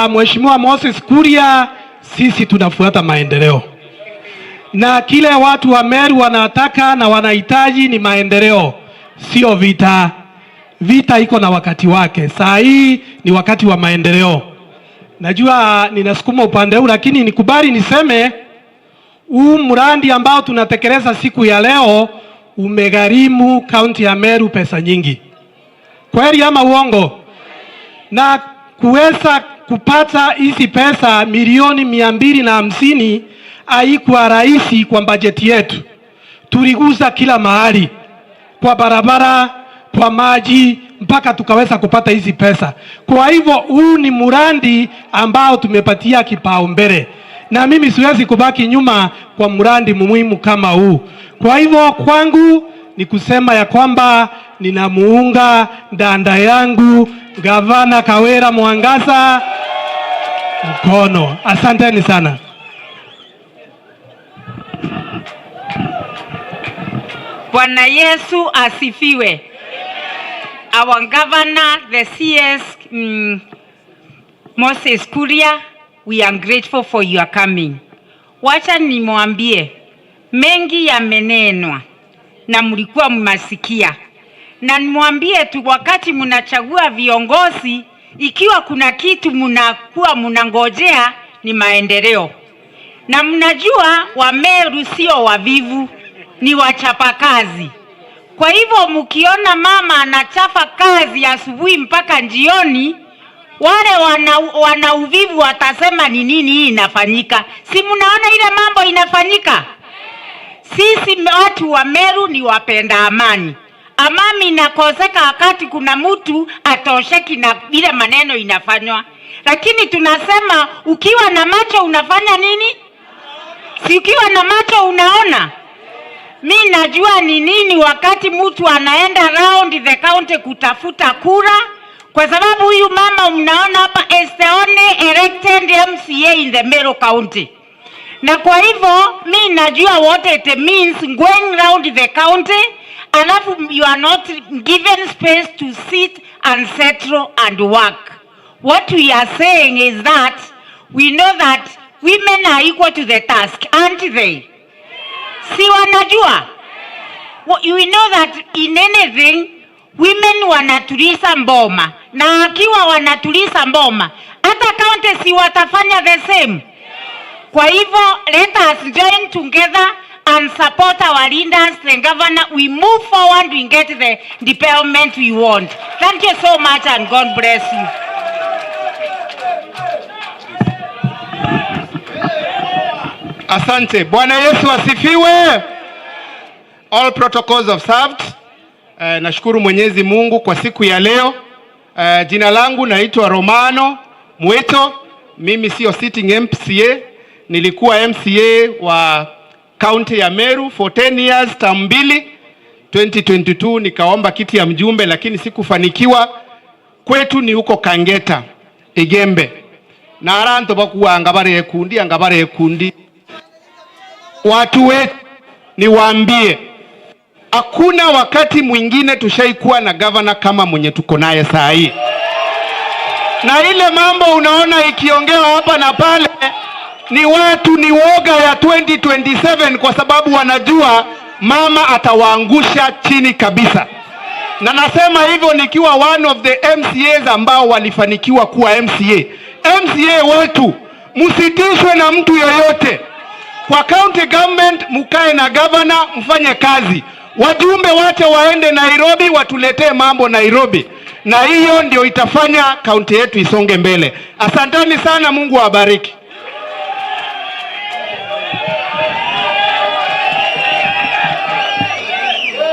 Mheshimiwa Moses Kuria, sisi tunafuata maendeleo, na kile watu wa Meru wanataka na wanahitaji ni maendeleo, sio vita. Vita iko na wakati wake. Saa hii ni wakati wa maendeleo. Najua ninasukuma upande huu, lakini nikubali niseme huu mradi ambao tunatekeleza siku ya leo umegharimu kaunti ya Meru pesa nyingi. Kweli ama uongo? Na kuweza kupata hizi pesa milioni 250 haikuwa rahisi kwa bajeti yetu. Tuligusa kila mahali, kwa barabara, kwa maji, mpaka tukaweza kupata hizi pesa. Kwa hivyo huu ni mradi ambao tumepatia kipaumbele, na mimi siwezi kubaki nyuma kwa mradi muhimu kama huu. Kwa hivyo kwangu ni kusema ya kwamba ninamuunga dada yangu Gavana Kawira Mwangaza mkono. Asanteni sana. Bwana Yesu asifiwe. Our governor, the CS Moses Kuria, we are grateful for your coming. Wacha nimwambie, mengi yamenenwa na mlikuwa mmasikia, na nimwambie tu, wakati mnachagua viongozi, ikiwa kuna kitu mnakuwa mnangojea ni maendeleo, na mnajua Wameru sio wavivu, ni wachapakazi. Kwa hivyo mkiona mama anachapa kazi asubuhi mpaka jioni, wale wana uvivu watasema ni nini hii inafanyika? Si mnaona ile mambo inafanyika? Sisi watu wa Meru ni wapenda amani. Amani inakoseka wakati kuna mtu atosheki na ile maneno inafanywa, lakini tunasema ukiwa na macho unafanya nini? Si ukiwa na macho unaona? Mi najua ni nini wakati mtu anaenda round the county kutafuta kura, kwa sababu huyu mama mnaona hapa is the only elected MCA in the Meru County. Na kwa hivyo mi najua what it means going round the county, alafu you are not given space to sit and settle and work. What we are saying is that we know that women are equal to the task, aren't they? Si wanajua? We know that in anything women wanatuliza mboma, na akiwa wanatuliza mboma hata county si watafanya the same. Kwa hivyo let us join together and support our leaders, the governor. We move forward, we get the development we want. Thank you so much and God bless you. Asante. Bwana Yesu asifiwe. All protocols observed. Nashukuru Mwenyezi Mungu kwa siku ya leo. Jina langu naitwa Romano Mweto. Mimi sio sitting MCA. Nilikuwa MCA wa county ya Meru for 10 years, term mbili. 2022 nikaomba kiti ya mjumbe lakini sikufanikiwa. Kwetu ni huko Kangeta, Igembe. Na aranto bakuanga bare kundi anga bare kundi. Watu wetu niwaambie, hakuna wakati mwingine tushaikuwa na governor kama mwenye tuko naye saa hii. Na ile mambo unaona ikiongewa hapa na pale, Ni watu ni woga ya 2027 kwa sababu wanajua mama atawaangusha chini kabisa. Na nasema hivyo nikiwa one of the MCAs ambao walifanikiwa kuwa MCA. MCA wetu, msitishwe na mtu yoyote. Kwa county government mkae na governor, mfanye kazi. Wajumbe wache waende Nairobi, watuletee mambo Nairobi, na hiyo ndio itafanya kaunti yetu isonge mbele. Asanteni sana, Mungu awabariki.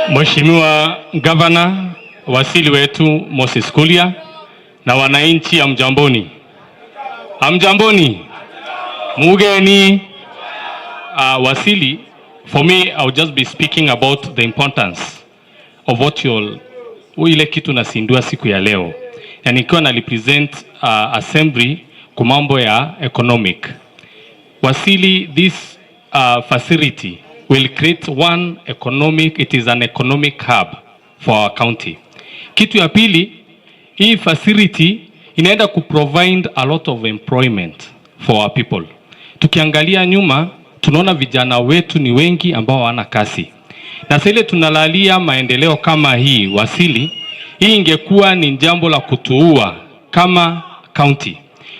Mheshimiwa Gavana, wasili wetu Moses Kuria na wananchi, amjamboni. Amjamboni. Mugeni. Wasili, for me I'll just be speaking about the importance of what you'll ile kitu nasindua siku ya leo, na nikiwa na represent assembly kwa mambo ya economic. Wasili, this facility will create one economic, it is an economic hub for our county. Kitu ya pili, hii facility inaenda kuprovide a lot of employment for our people. Tukiangalia nyuma, tunaona vijana wetu ni wengi ambao hawana kazi. Na sasa ile tunalalia maendeleo kama hii Wasili, hii ingekuwa ni jambo la kutuua kama county.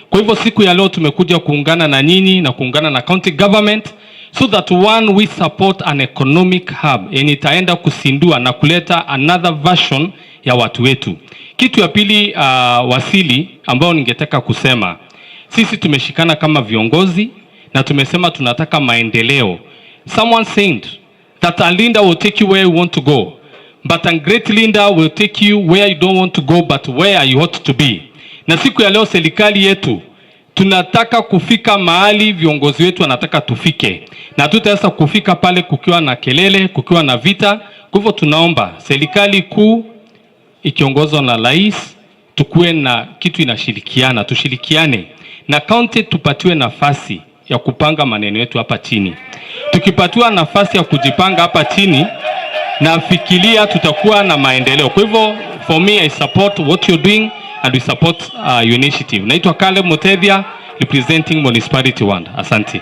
Kwa hivyo siku ya leo tumekuja kuungana na nyinyi na kuungana na county government so that one we support an economic hub yenye itaenda kusindua na kuleta another version ya watu wetu. Kitu ya pili, Wasili, ambayo ningetaka kusema, sisi tumeshikana kama viongozi na tumesema tunataka maendeleo. Someone said that a leader will take you where you want to go, but a great leader will take you where you don't want to go, but where you ought to be. Na siku ya leo serikali yetu tunataka kufika mahali viongozi wetu wanataka tufike, na tutaweza kufika pale kukiwa na kelele, kukiwa na vita. Kwa hivyo tunaomba serikali kuu ikiongozwa na rais, tukuwe na kitu inashirikiana, tushirikiane na county, tupatiwe nafasi ya kupanga maneno yetu hapa chini. Tukipatiwa nafasi ya kujipanga hapa chini, nafikiria tutakuwa na maendeleo. Kwa hivyo for me I support what you're doing and we support your initiative. Naitwa Caleb Mutethia representing Municipality 1. Asante.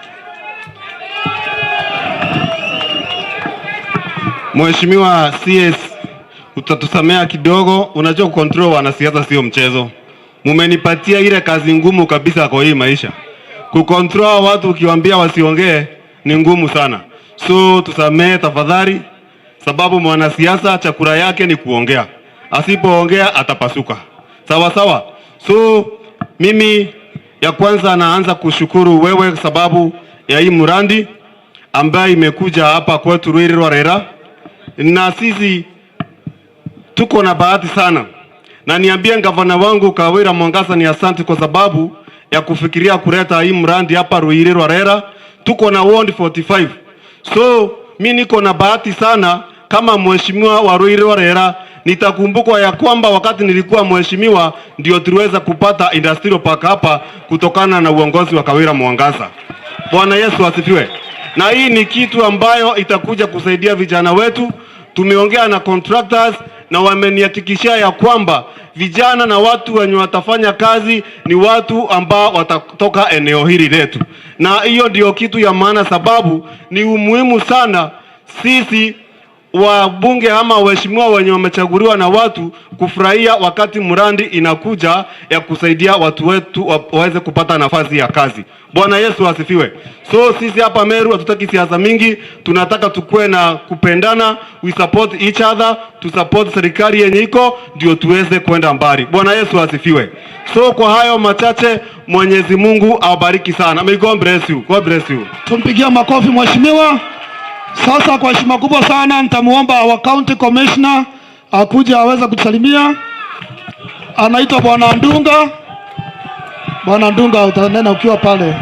Mheshimiwa CS, utatusamea kidogo. Unajua kucontrol wanasiasa sio mchezo. Mumenipatia ile kazi ngumu kabisa kwa hii maisha. Kucontrol watu ukiwaambia wasiongee ni ngumu sana. So tusamee tafadhali, sababu mwanasiasa chakula yake ni kuongea. Asipoongea atapasuka. Sawa sawa. So mimi ya kwanza naanza kushukuru wewe sababu ya hii mradi ambayo imekuja hapa kwetu Ruiru Rwarera, na sisi tuko na bahati sana, na niambie gavana wangu Kawira Mwangaza ni asante kwa sababu ya kufikiria kuleta hii mradi hapa Ruiru Rwarera. Tuko na ward 45, so mi niko na bahati sana kama mheshimiwa wa Ruiru Rwarera. Nitakumbukwa ya kwamba wakati nilikuwa mheshimiwa ndio tuliweza kupata industrial park hapa kutokana na uongozi wa Kawira Mwangaza. Bwana Yesu asifiwe. Na hii ni kitu ambayo itakuja kusaidia vijana wetu. Tumeongea na contractors na wamenihakikishia ya kwamba vijana na watu wenye watafanya kazi ni watu ambao watatoka eneo hili letu, na hiyo ndio kitu ya maana, sababu ni umuhimu sana sisi wabunge ama waheshimiwa wenye wamechaguliwa na watu kufurahia wakati mradi inakuja ya kusaidia watu wetu waweze kupata nafasi ya kazi. Bwana Yesu asifiwe. So sisi hapa Meru hatutaki siasa mingi, tunataka tukue na kupendana, we support each other, tu support serikali yenye iko ndio tuweze kwenda mbali. Bwana Yesu asifiwe. So kwa hayo machache, Mwenyezi Mungu awabariki sana. May God bless you. God bless you. Tumpigia makofi mheshimiwa. Sasa kwa heshima kubwa sana nitamuomba our county commissioner akuje aweze kutusalimia. Anaitwa Bwana Ndunga. Bwana Ndunga, utanena ukiwa pale.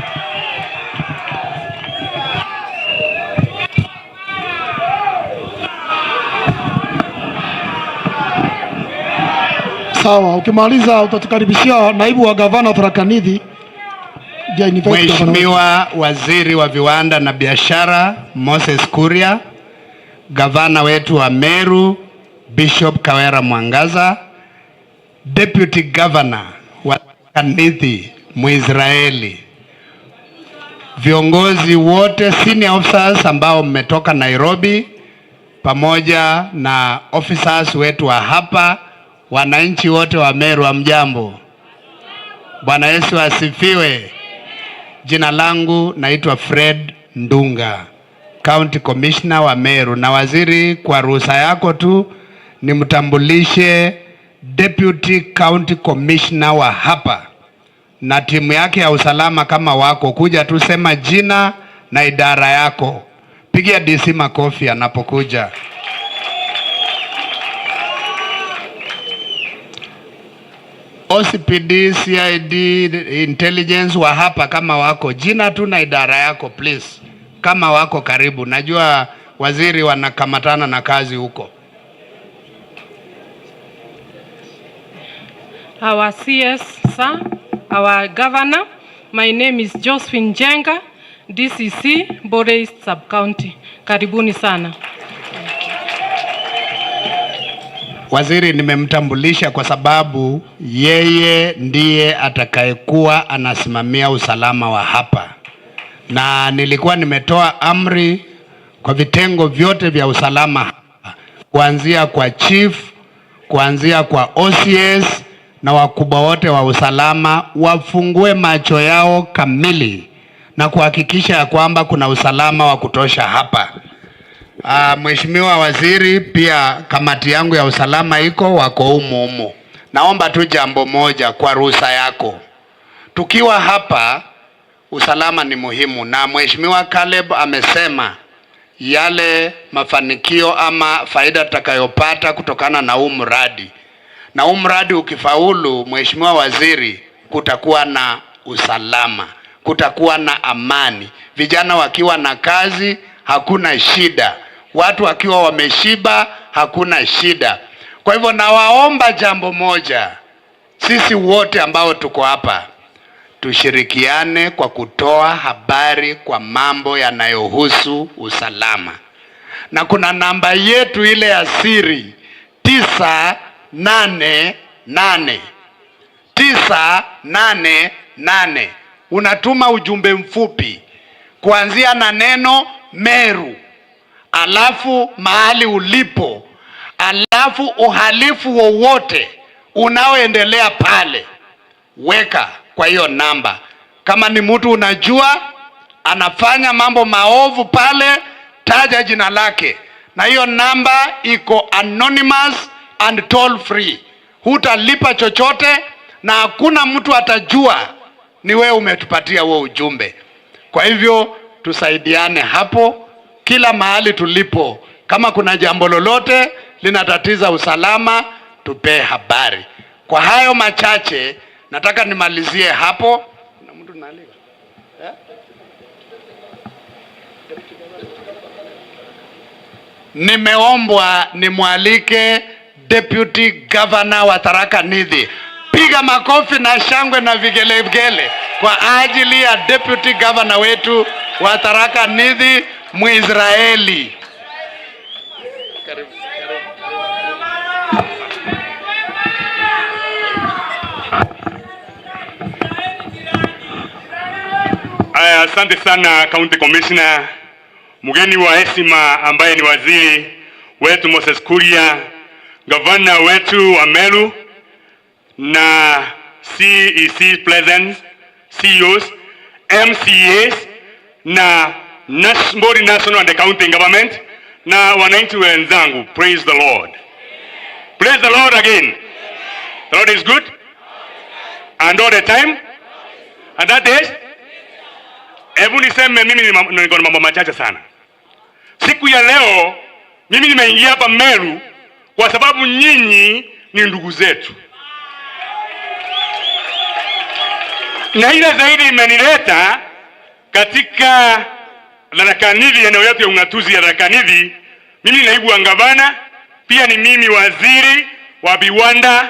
Sawa, ukimaliza utatukaribishia naibu wa gavana Tharaka Nithi. Mheshimiwa Waziri wa Viwanda na Biashara Moses Kuria, gavana wetu wa Meru Bishop Kawera Mwangaza, Deputy Governor wa Tharaka Nithi Muisraeli viongozi wote senior officers ambao mmetoka Nairobi, pamoja na officers wetu wa hapa, wananchi wote wa Meru, hamjambo? Bwana Yesu asifiwe. Jina langu naitwa Fred Ndunga, County Commissioner wa Meru. Na waziri, kwa ruhusa yako tu nimtambulishe Deputy County Commissioner wa hapa na timu yake ya usalama. Kama wako kuja tu sema jina na idara yako. Pigia DC makofi anapokuja. OCPD, CID, intelligence wa hapa kama wako, jina tu na idara yako please, kama wako karibu. Najua waziri wanakamatana na kazi huko. Our CS, sir, our governor. My name is Josephine Jenga, DCC, Bore East Sub-County. Karibuni sana. Waziri nimemtambulisha kwa sababu yeye ndiye atakayekuwa anasimamia usalama wa hapa, na nilikuwa nimetoa amri kwa vitengo vyote vya usalama hapa, kuanzia kwa chief, kuanzia kwa OCS na wakubwa wote wa usalama wafungue macho yao kamili na kuhakikisha ya kwamba kuna usalama wa kutosha hapa. Mheshimiwa Waziri, pia kamati yangu ya usalama iko wako humu humu. Naomba tu jambo moja kwa ruhusa yako. Tukiwa hapa usalama ni muhimu, na Mheshimiwa Caleb amesema yale mafanikio ama faida tutakayopata kutokana na huu mradi. Na huu mradi ukifaulu, Mheshimiwa Waziri, kutakuwa na usalama, kutakuwa na amani. Vijana wakiwa na kazi hakuna shida, watu wakiwa wameshiba hakuna shida. Kwa hivyo nawaomba jambo moja, sisi wote ambao tuko hapa tushirikiane kwa kutoa habari kwa mambo yanayohusu usalama. Na kuna namba yetu ile ya siri 988 988. Unatuma ujumbe mfupi kuanzia na neno Meru, alafu mahali ulipo, alafu uhalifu wowote unaoendelea pale weka kwa hiyo namba. Kama ni mtu unajua anafanya mambo maovu pale, taja jina lake, na hiyo namba iko anonymous and toll free. Hutalipa chochote na hakuna mtu atajua ni wewe umetupatia huo ujumbe. Kwa hivyo tusaidiane hapo kila mahali tulipo. Kama kuna jambo lolote linatatiza usalama, tupee habari. Kwa hayo machache, nataka nimalizie hapo. Kuna mtu naalika? Nimeombwa nimwalike Deputy Governor wa Tharaka Nithi. Piga makofi na shangwe na vigelegele kwa ajili ya Deputy Governor wetu wa Tharaka Nithi, Mwisraeli. Aya, asante sana County Commissioner, mgeni wa heshima ambaye ni waziri wetu Moses Kuria, gavana wetu wa Meru na CEC Presidents, CEOs, MCAs na Mbori National and the County Government na wananchi wenzangu, praise the Lord. Praise the Lord again. The Lord is good and all the time, and that is, hebu niseme mimi niko na mambo machache sana. Siku ya leo mimi nimeingia hapa Meru kwa sababu nyinyi ni ndugu zetu. Na ile zaidi imenileta katika Tharaka Nithi, eneo yetu ya ung'atuzi ya Tharaka Nithi. Mimi ni naibu wa gavana, pia ni mimi waziri wa viwanda,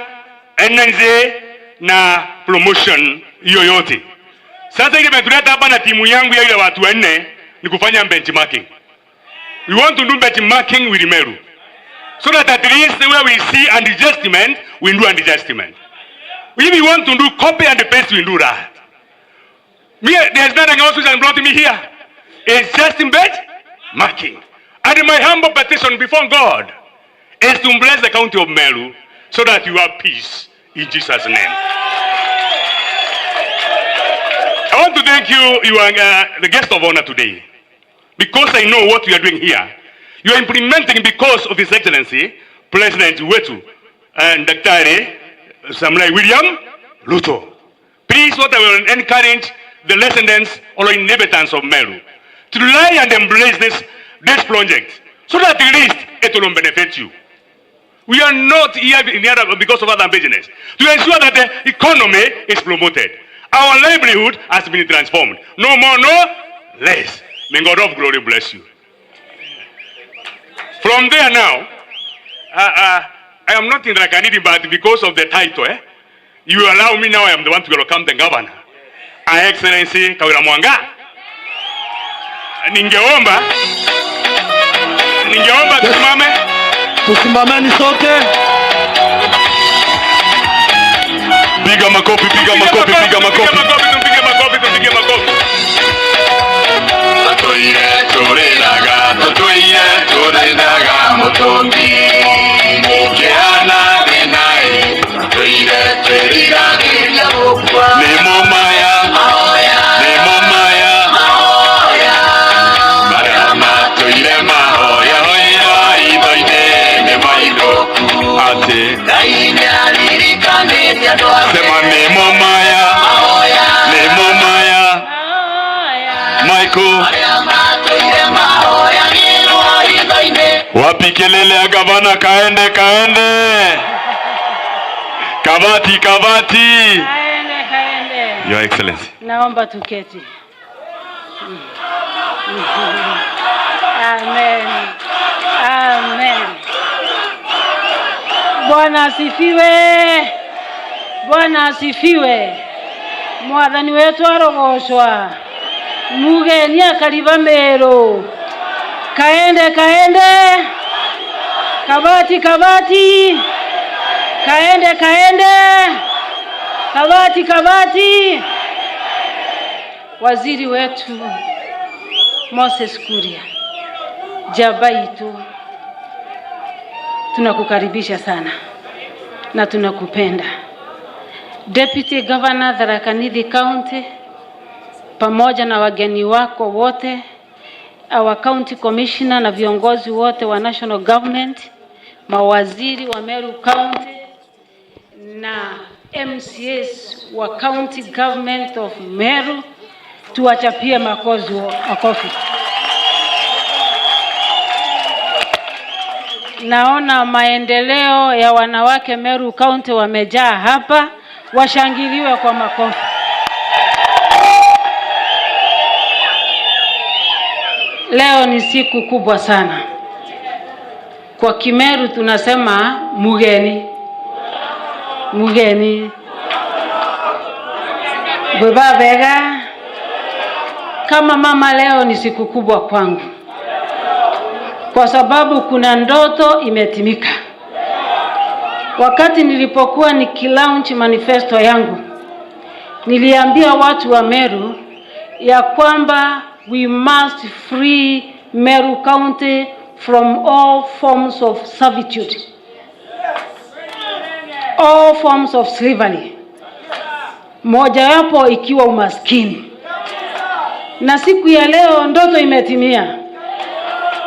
energy na promotion hiyo yote. Sasa ile imetuleta hapa na timu yangu ya ile watu wanne ni kufanya benchmarking. We want to do benchmarking with Meru, so that at least where we see an adjustment, we do an adjustment. If we want to do copy and paste, we do that. Me, there's nothing else which has brought me here. It's just in bed marking. And my humble petition before God is to bless the county of Meru so that you have peace in Jesus' name. I want to thank you, you are the guest of honor today, because I know what you are doing here. You are implementing because of His Excellency, President wetu, and Daktari Samuel William Ruto. Please, what I will encourage the residents or inhabitants of Meru to rely and embrace this project so that at least it will benefit you. We are not here in here because of other business. To ensure that the economy is promoted. Our livelihood has been transformed. No more, no less. May God of glory bless you. From there now, I am not in Tharaka Nithi, but because of the title, you allow me now, I am the one to welcome the governor. Her Excellency Kawira Mwanga. Ningeomba tusimame. Tusimameni sote. Piga makofi, piga makofi, piga makofi. Tupige makofi, tupige makofi. Tũtũire tũrĩraga, tũtũire tũrĩraga mũtũngi kĩhana thĩna-ĩ, tũtũire twĩriragĩria gũkua. Nĩmo maya, nĩmo maya, marĩa matũire mahoya hoya itho-inĩ nĩ maithũku. Atĩ Ngai nĩaririkanĩte andũ ake. Sema nĩmo maya, nĩmo maya, Michael. Marĩa matũire mahoyagĩrwo hitho-inĩ. Wapi kelele ya gavana? Kaende, kaende. Kabati, kabati. Kaende, kaende. Your Excellency. Naomba tuketi. Amen. Amen. Bwana asifiwe. Bwana asifiwe. Mwathani wetu arogocwa. Mugeni akariba Meru. Kaende, kaende. Kabati, kabati. Kaende, kaende. Kabati, kabati. Waziri wetu Moses Kuria, Jabaitu, tunakukaribisha sana na tunakupenda. Deputy Governor Tharaka Nithi County pamoja na wageni wako wote, our county commissioner na viongozi wote wa national government, mawaziri wa Meru County na MCAs wa county government of Meru, tuwachapie makofi. Naona maendeleo ya wanawake Meru County wamejaa hapa, washangiliwe kwa makofi. Leo ni siku kubwa sana. Kwa Kimeru tunasema mugeni. Mugeni. Bweba bega. Kama mama, leo ni siku kubwa kwangu, kwa sababu kuna ndoto imetimika. Wakati nilipokuwa nikilaunch manifesto yangu, niliambia watu wa Meru ya kwamba we must free Meru County from all forms of servitude, all forms of slavery, mojawapo ikiwa umaskini. Na siku ya leo ndoto imetimia,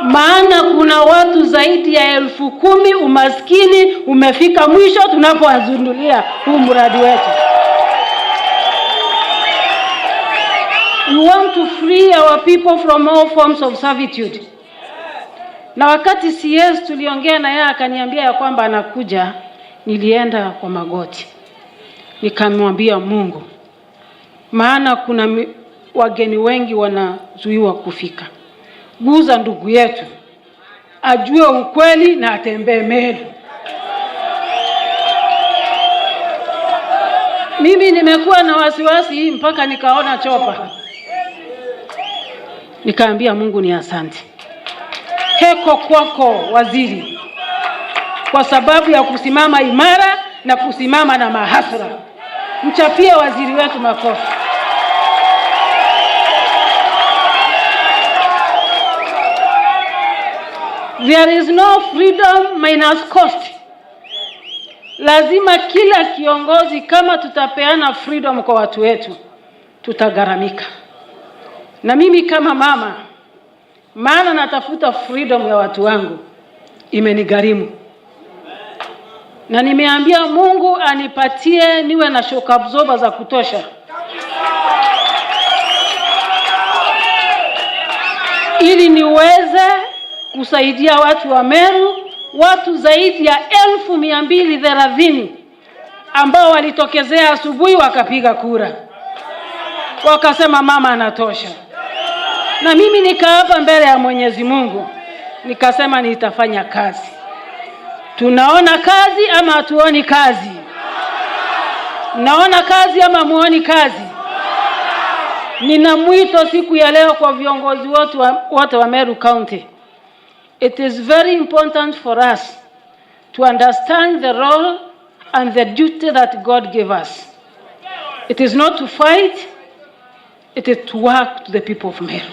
maana kuna watu zaidi ya 10,000 umaskini umefika mwisho tunapowazindulia huu mradi wetu. We want to free our people from all forms of servitude. Na wakati CS tuliongea na yeye akaniambia ya kwamba anakuja, nilienda kwa magoti nikamwambia Mungu, maana kuna wageni wengi wanazuiwa kufika, guza ndugu yetu ajue ukweli na atembee Meru. Mimi nimekuwa na wasiwasi mpaka nikaona chopa, nikaambia Mungu ni asante. Heko kwako waziri, kwa sababu ya kusimama imara na kusimama na mahasra. Mchapie waziri wetu makofi. There is no freedom minus cost. Lazima kila kiongozi, kama tutapeana freedom kwa watu wetu, tutagharamika. Na mimi kama mama, maana natafuta freedom ya watu wangu, imenigharimu. Na nimeambia Mungu anipatie niwe na shock absorber za kutosha, ili niweze kusaidia watu wa Meru, watu zaidi ya 230,000 ambao walitokezea asubuhi wakapiga kura, wakasema mama anatosha. Na mimi nikaapa mbele ya Mwenyezi Mungu nikasema nitafanya kazi. Tunaona kazi ama hatuoni kazi? Naona kazi ama muoni kazi? Nina mwito siku ya leo kwa viongozi wote wa Meru County. It is very important for us to understand the role and the duty that God gave us. It is not to fight, it is to work to the people of Meru.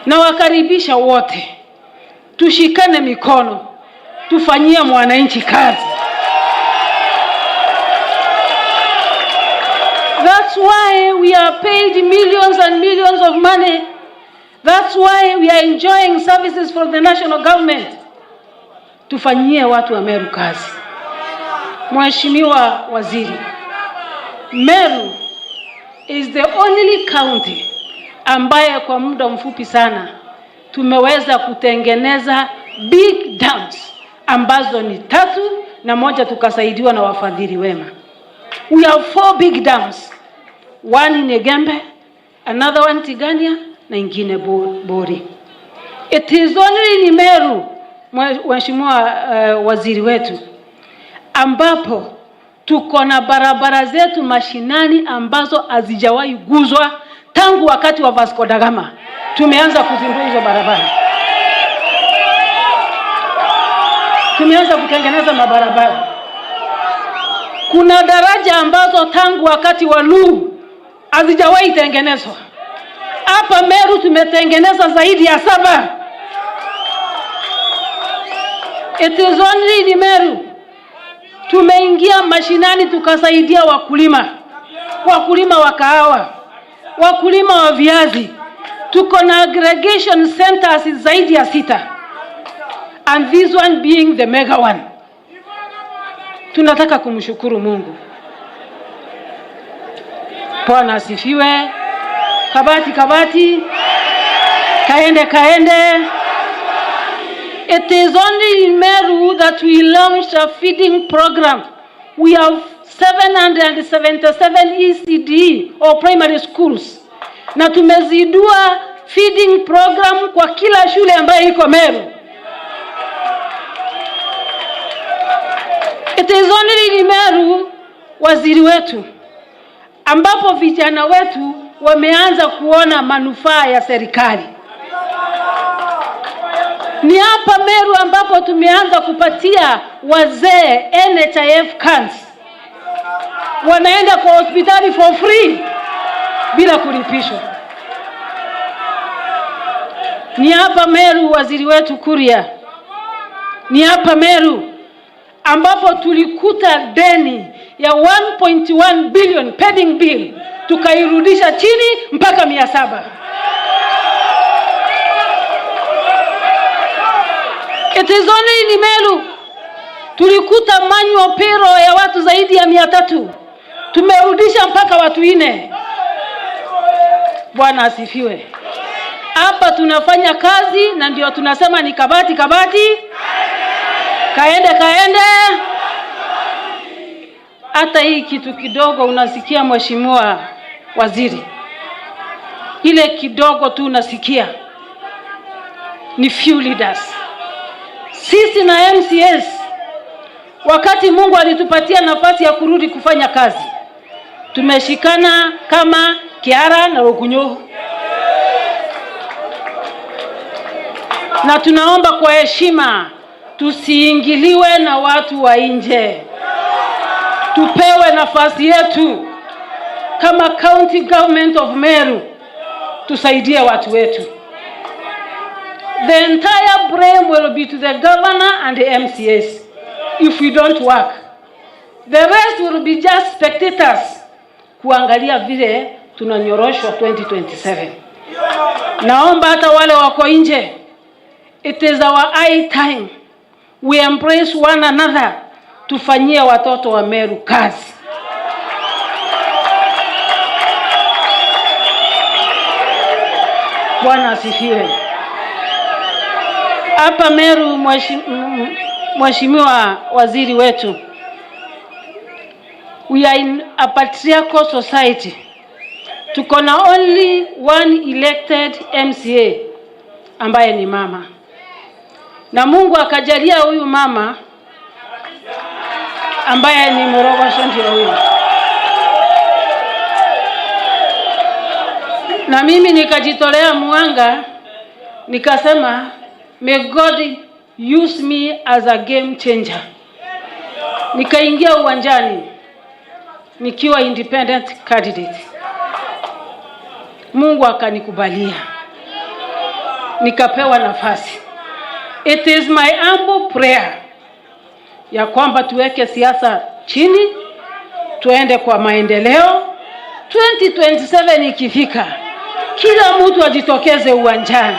Nawakaribisha wote, tushikane mikono, tufanyie mwananchi kazi. That's why we are paid millions and millions of money. That's why we are enjoying services from the national government. Tufanyie watu wa Meru kazi. Mheshimiwa Waziri, Meru is the only county ambaye kwa muda mfupi sana tumeweza kutengeneza big dams ambazo ni 3 na moja tukasaidiwa na wafadhili wema. We have 4 big dams. One in Egembe, another one Tigania na ingine Bori. It is only in Meru, Mheshimiwa Waziri wetu, ambapo tuko na barabara zetu mashinani ambazo hazijawahi guzwa tangu wakati wa Vasco da Gama. Tumeanza kuzindua hizo barabara. Tumeanza kutengeneza mabarabara. Kuna daraja ambazo tangu wakati wa Nuhu hazijawahi tengenezwa. Hapa Meru tumetengeneza zaidi ya 7. It is only in Meru tumeingia mashinani tukasaidia wakulima, wakulima wa kahawa, wakulima wa viazi. Tuko na aggregation centers zaidi ya 6, and this one being the mega one. Tunataka kumshukuru Mungu. Bwana asifiwe. Kabati kabati, kaende kaende. It is only in Meru that we launched a feeding program. We have 777 ECD or primary schools. Na tumezindua feeding program kwa kila shule ambayo iko Meru. It is only in Meru, waziri wetu, ambapo vijana wetu wameanza kuona manufaa ya serikali. Ni hapa Meru ambapo tumeanza kupatia wazee NHIF cards. Wanaenda kwa hospitali for free bila kulipishwa. Ni hapa Meru, waziri wetu Kuria, ni hapa Meru ambapo tulikuta deni ya 1.1 billion pending bill, tukairudisha chini mpaka 700. It is only in Meru tulikuta manual payroll ya watu zaidi ya 300, tumerudisha mpaka watu 4. Bwana asifiwe. Hapa tunafanya kazi na ndio tunasema ni kabati kabati, kaende kaende. Hata hii kitu kidogo unasikia Mheshimiwa Waziri, ile kidogo tu unasikia ni few leaders. Sisi na MCS, wakati Mungu alitupatia nafasi ya kurudi kufanya kazi, tumeshikana kama Kiara na Ogunyo. Na tunaomba kwa heshima tusiingiliwe na watu wa nje. Tupewe nafasi yetu kama County Government of Meru, tusaidie watu wetu. The entire blame will be to the governor and the MCAs if we don't work. The rest will be just spectators kuangalia vile tunanyoroshwa 2027. Naomba hata wale wako nje, it is our high time we embrace one another, tufanyie watoto wa Meru kazi. Bwana asifiwe. Hapa Meru, Mheshimiwa Waziri wetu, we are in a patriarchal society. Tuko na only one elected MCA ambaye ni mama, na Mungu akajalia huyu mama ambaye ni Morogoso ndio huyu, na mimi nikajitolea muhanga, nikasema may God use me as a game changer. Nikaingia uwanjani nikiwa independent candidate. Mungu akanikubalia, nikapewa nafasi. It is my humble prayer ya kwamba tuweke siasa chini, tuende kwa maendeleo. 2027 ikifika, kila mtu ajitokeze uwanjani.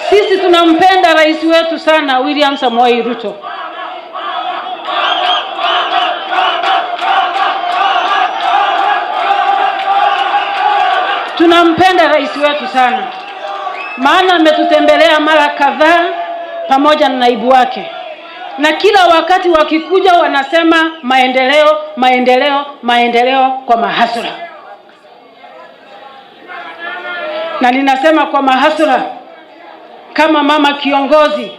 Sisi tunampenda rais wetu sana William Samoei Ruto. Tunampenda rais wetu sana, maana ametutembelea mara kadhaa pamoja na naibu wake, na kila wakati wakikuja wanasema maendeleo, maendeleo, maendeleo kwa mahasura. Na ninasema kwa mahasura, kama mama kiongozi,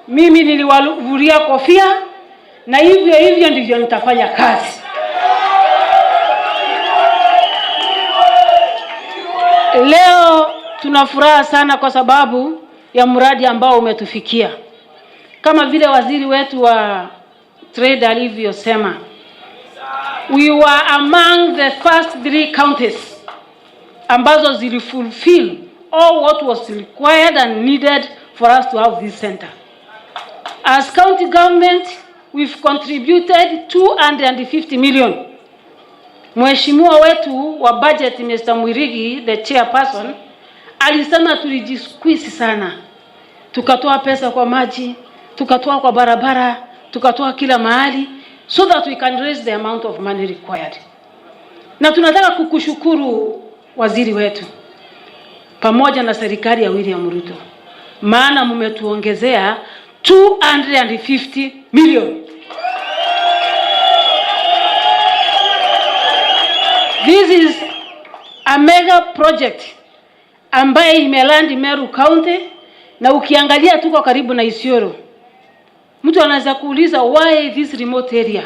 mimi niliwavulia kofia na hivyo hivyo ndivyo nitafanya kazi. Leo tuna furaha sana kwa sababu ya mradi ambao umetufikia. Kama vile waziri wetu wa trade alivyosema, we were among the first 3 counties ambazo zilifulfill all what was required and needed for us to have this center. As county government, we've contributed 250 million. Mheshimiwa wetu wa budget Mr. Mwirigi, the chairperson, alisema tulijisqueeze sana. Tukatoa pesa kwa maji, tukatoa kwa barabara, tukatoa kila mahali so that we can raise the amount of money required. Na tunataka kukushukuru waziri wetu pamoja na serikali ya William Ruto, maana mmetuongezea 250 million. This is a mega project ambaye imeland Meru County, na ukiangalia tuko karibu na Isiolo. Mtu anaweza kuuliza why this remote area?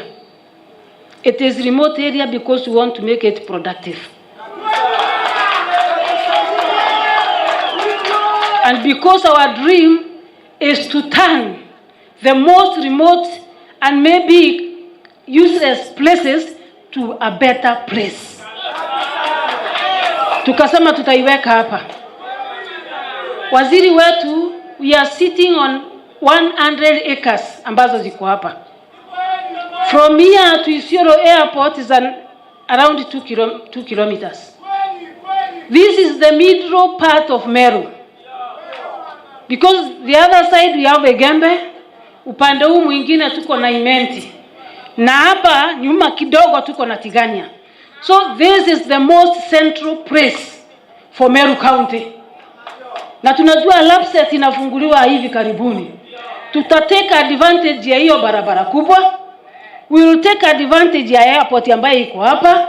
It is remote area because we want to make it productive. And because our dream is to turn the most remote and maybe useless places to a better place. Tukasema tutaiweka hapa. Waziri wetu, we are sitting on 100 acres ambazo ziko hapa. From here to Isiolo Airport is around 2 kilometers. This is the middle part of Meru. Because the other side we have Igembe, upande huu mwingine tuko na Imenti. Na hapa nyuma kidogo tuko na Tigania. So this is the most central place for Meru County. Na tunajua LAPSSET inafunguliwa hivi karibuni. Tutatake advantage ya hiyo barabara kubwa. We will take advantage ya airport ambayo iko hapa.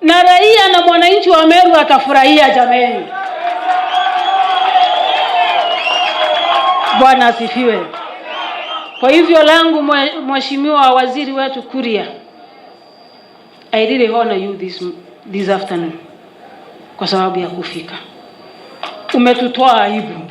Na raia na mwananchi wa Meru atafurahia jameni. Bwana asifiwe. Kwa hivyo langu Mheshimiwa Waziri wetu Kuria, I really honor you this afternoon kwa sababu ya kufika. Umetutoa aibu.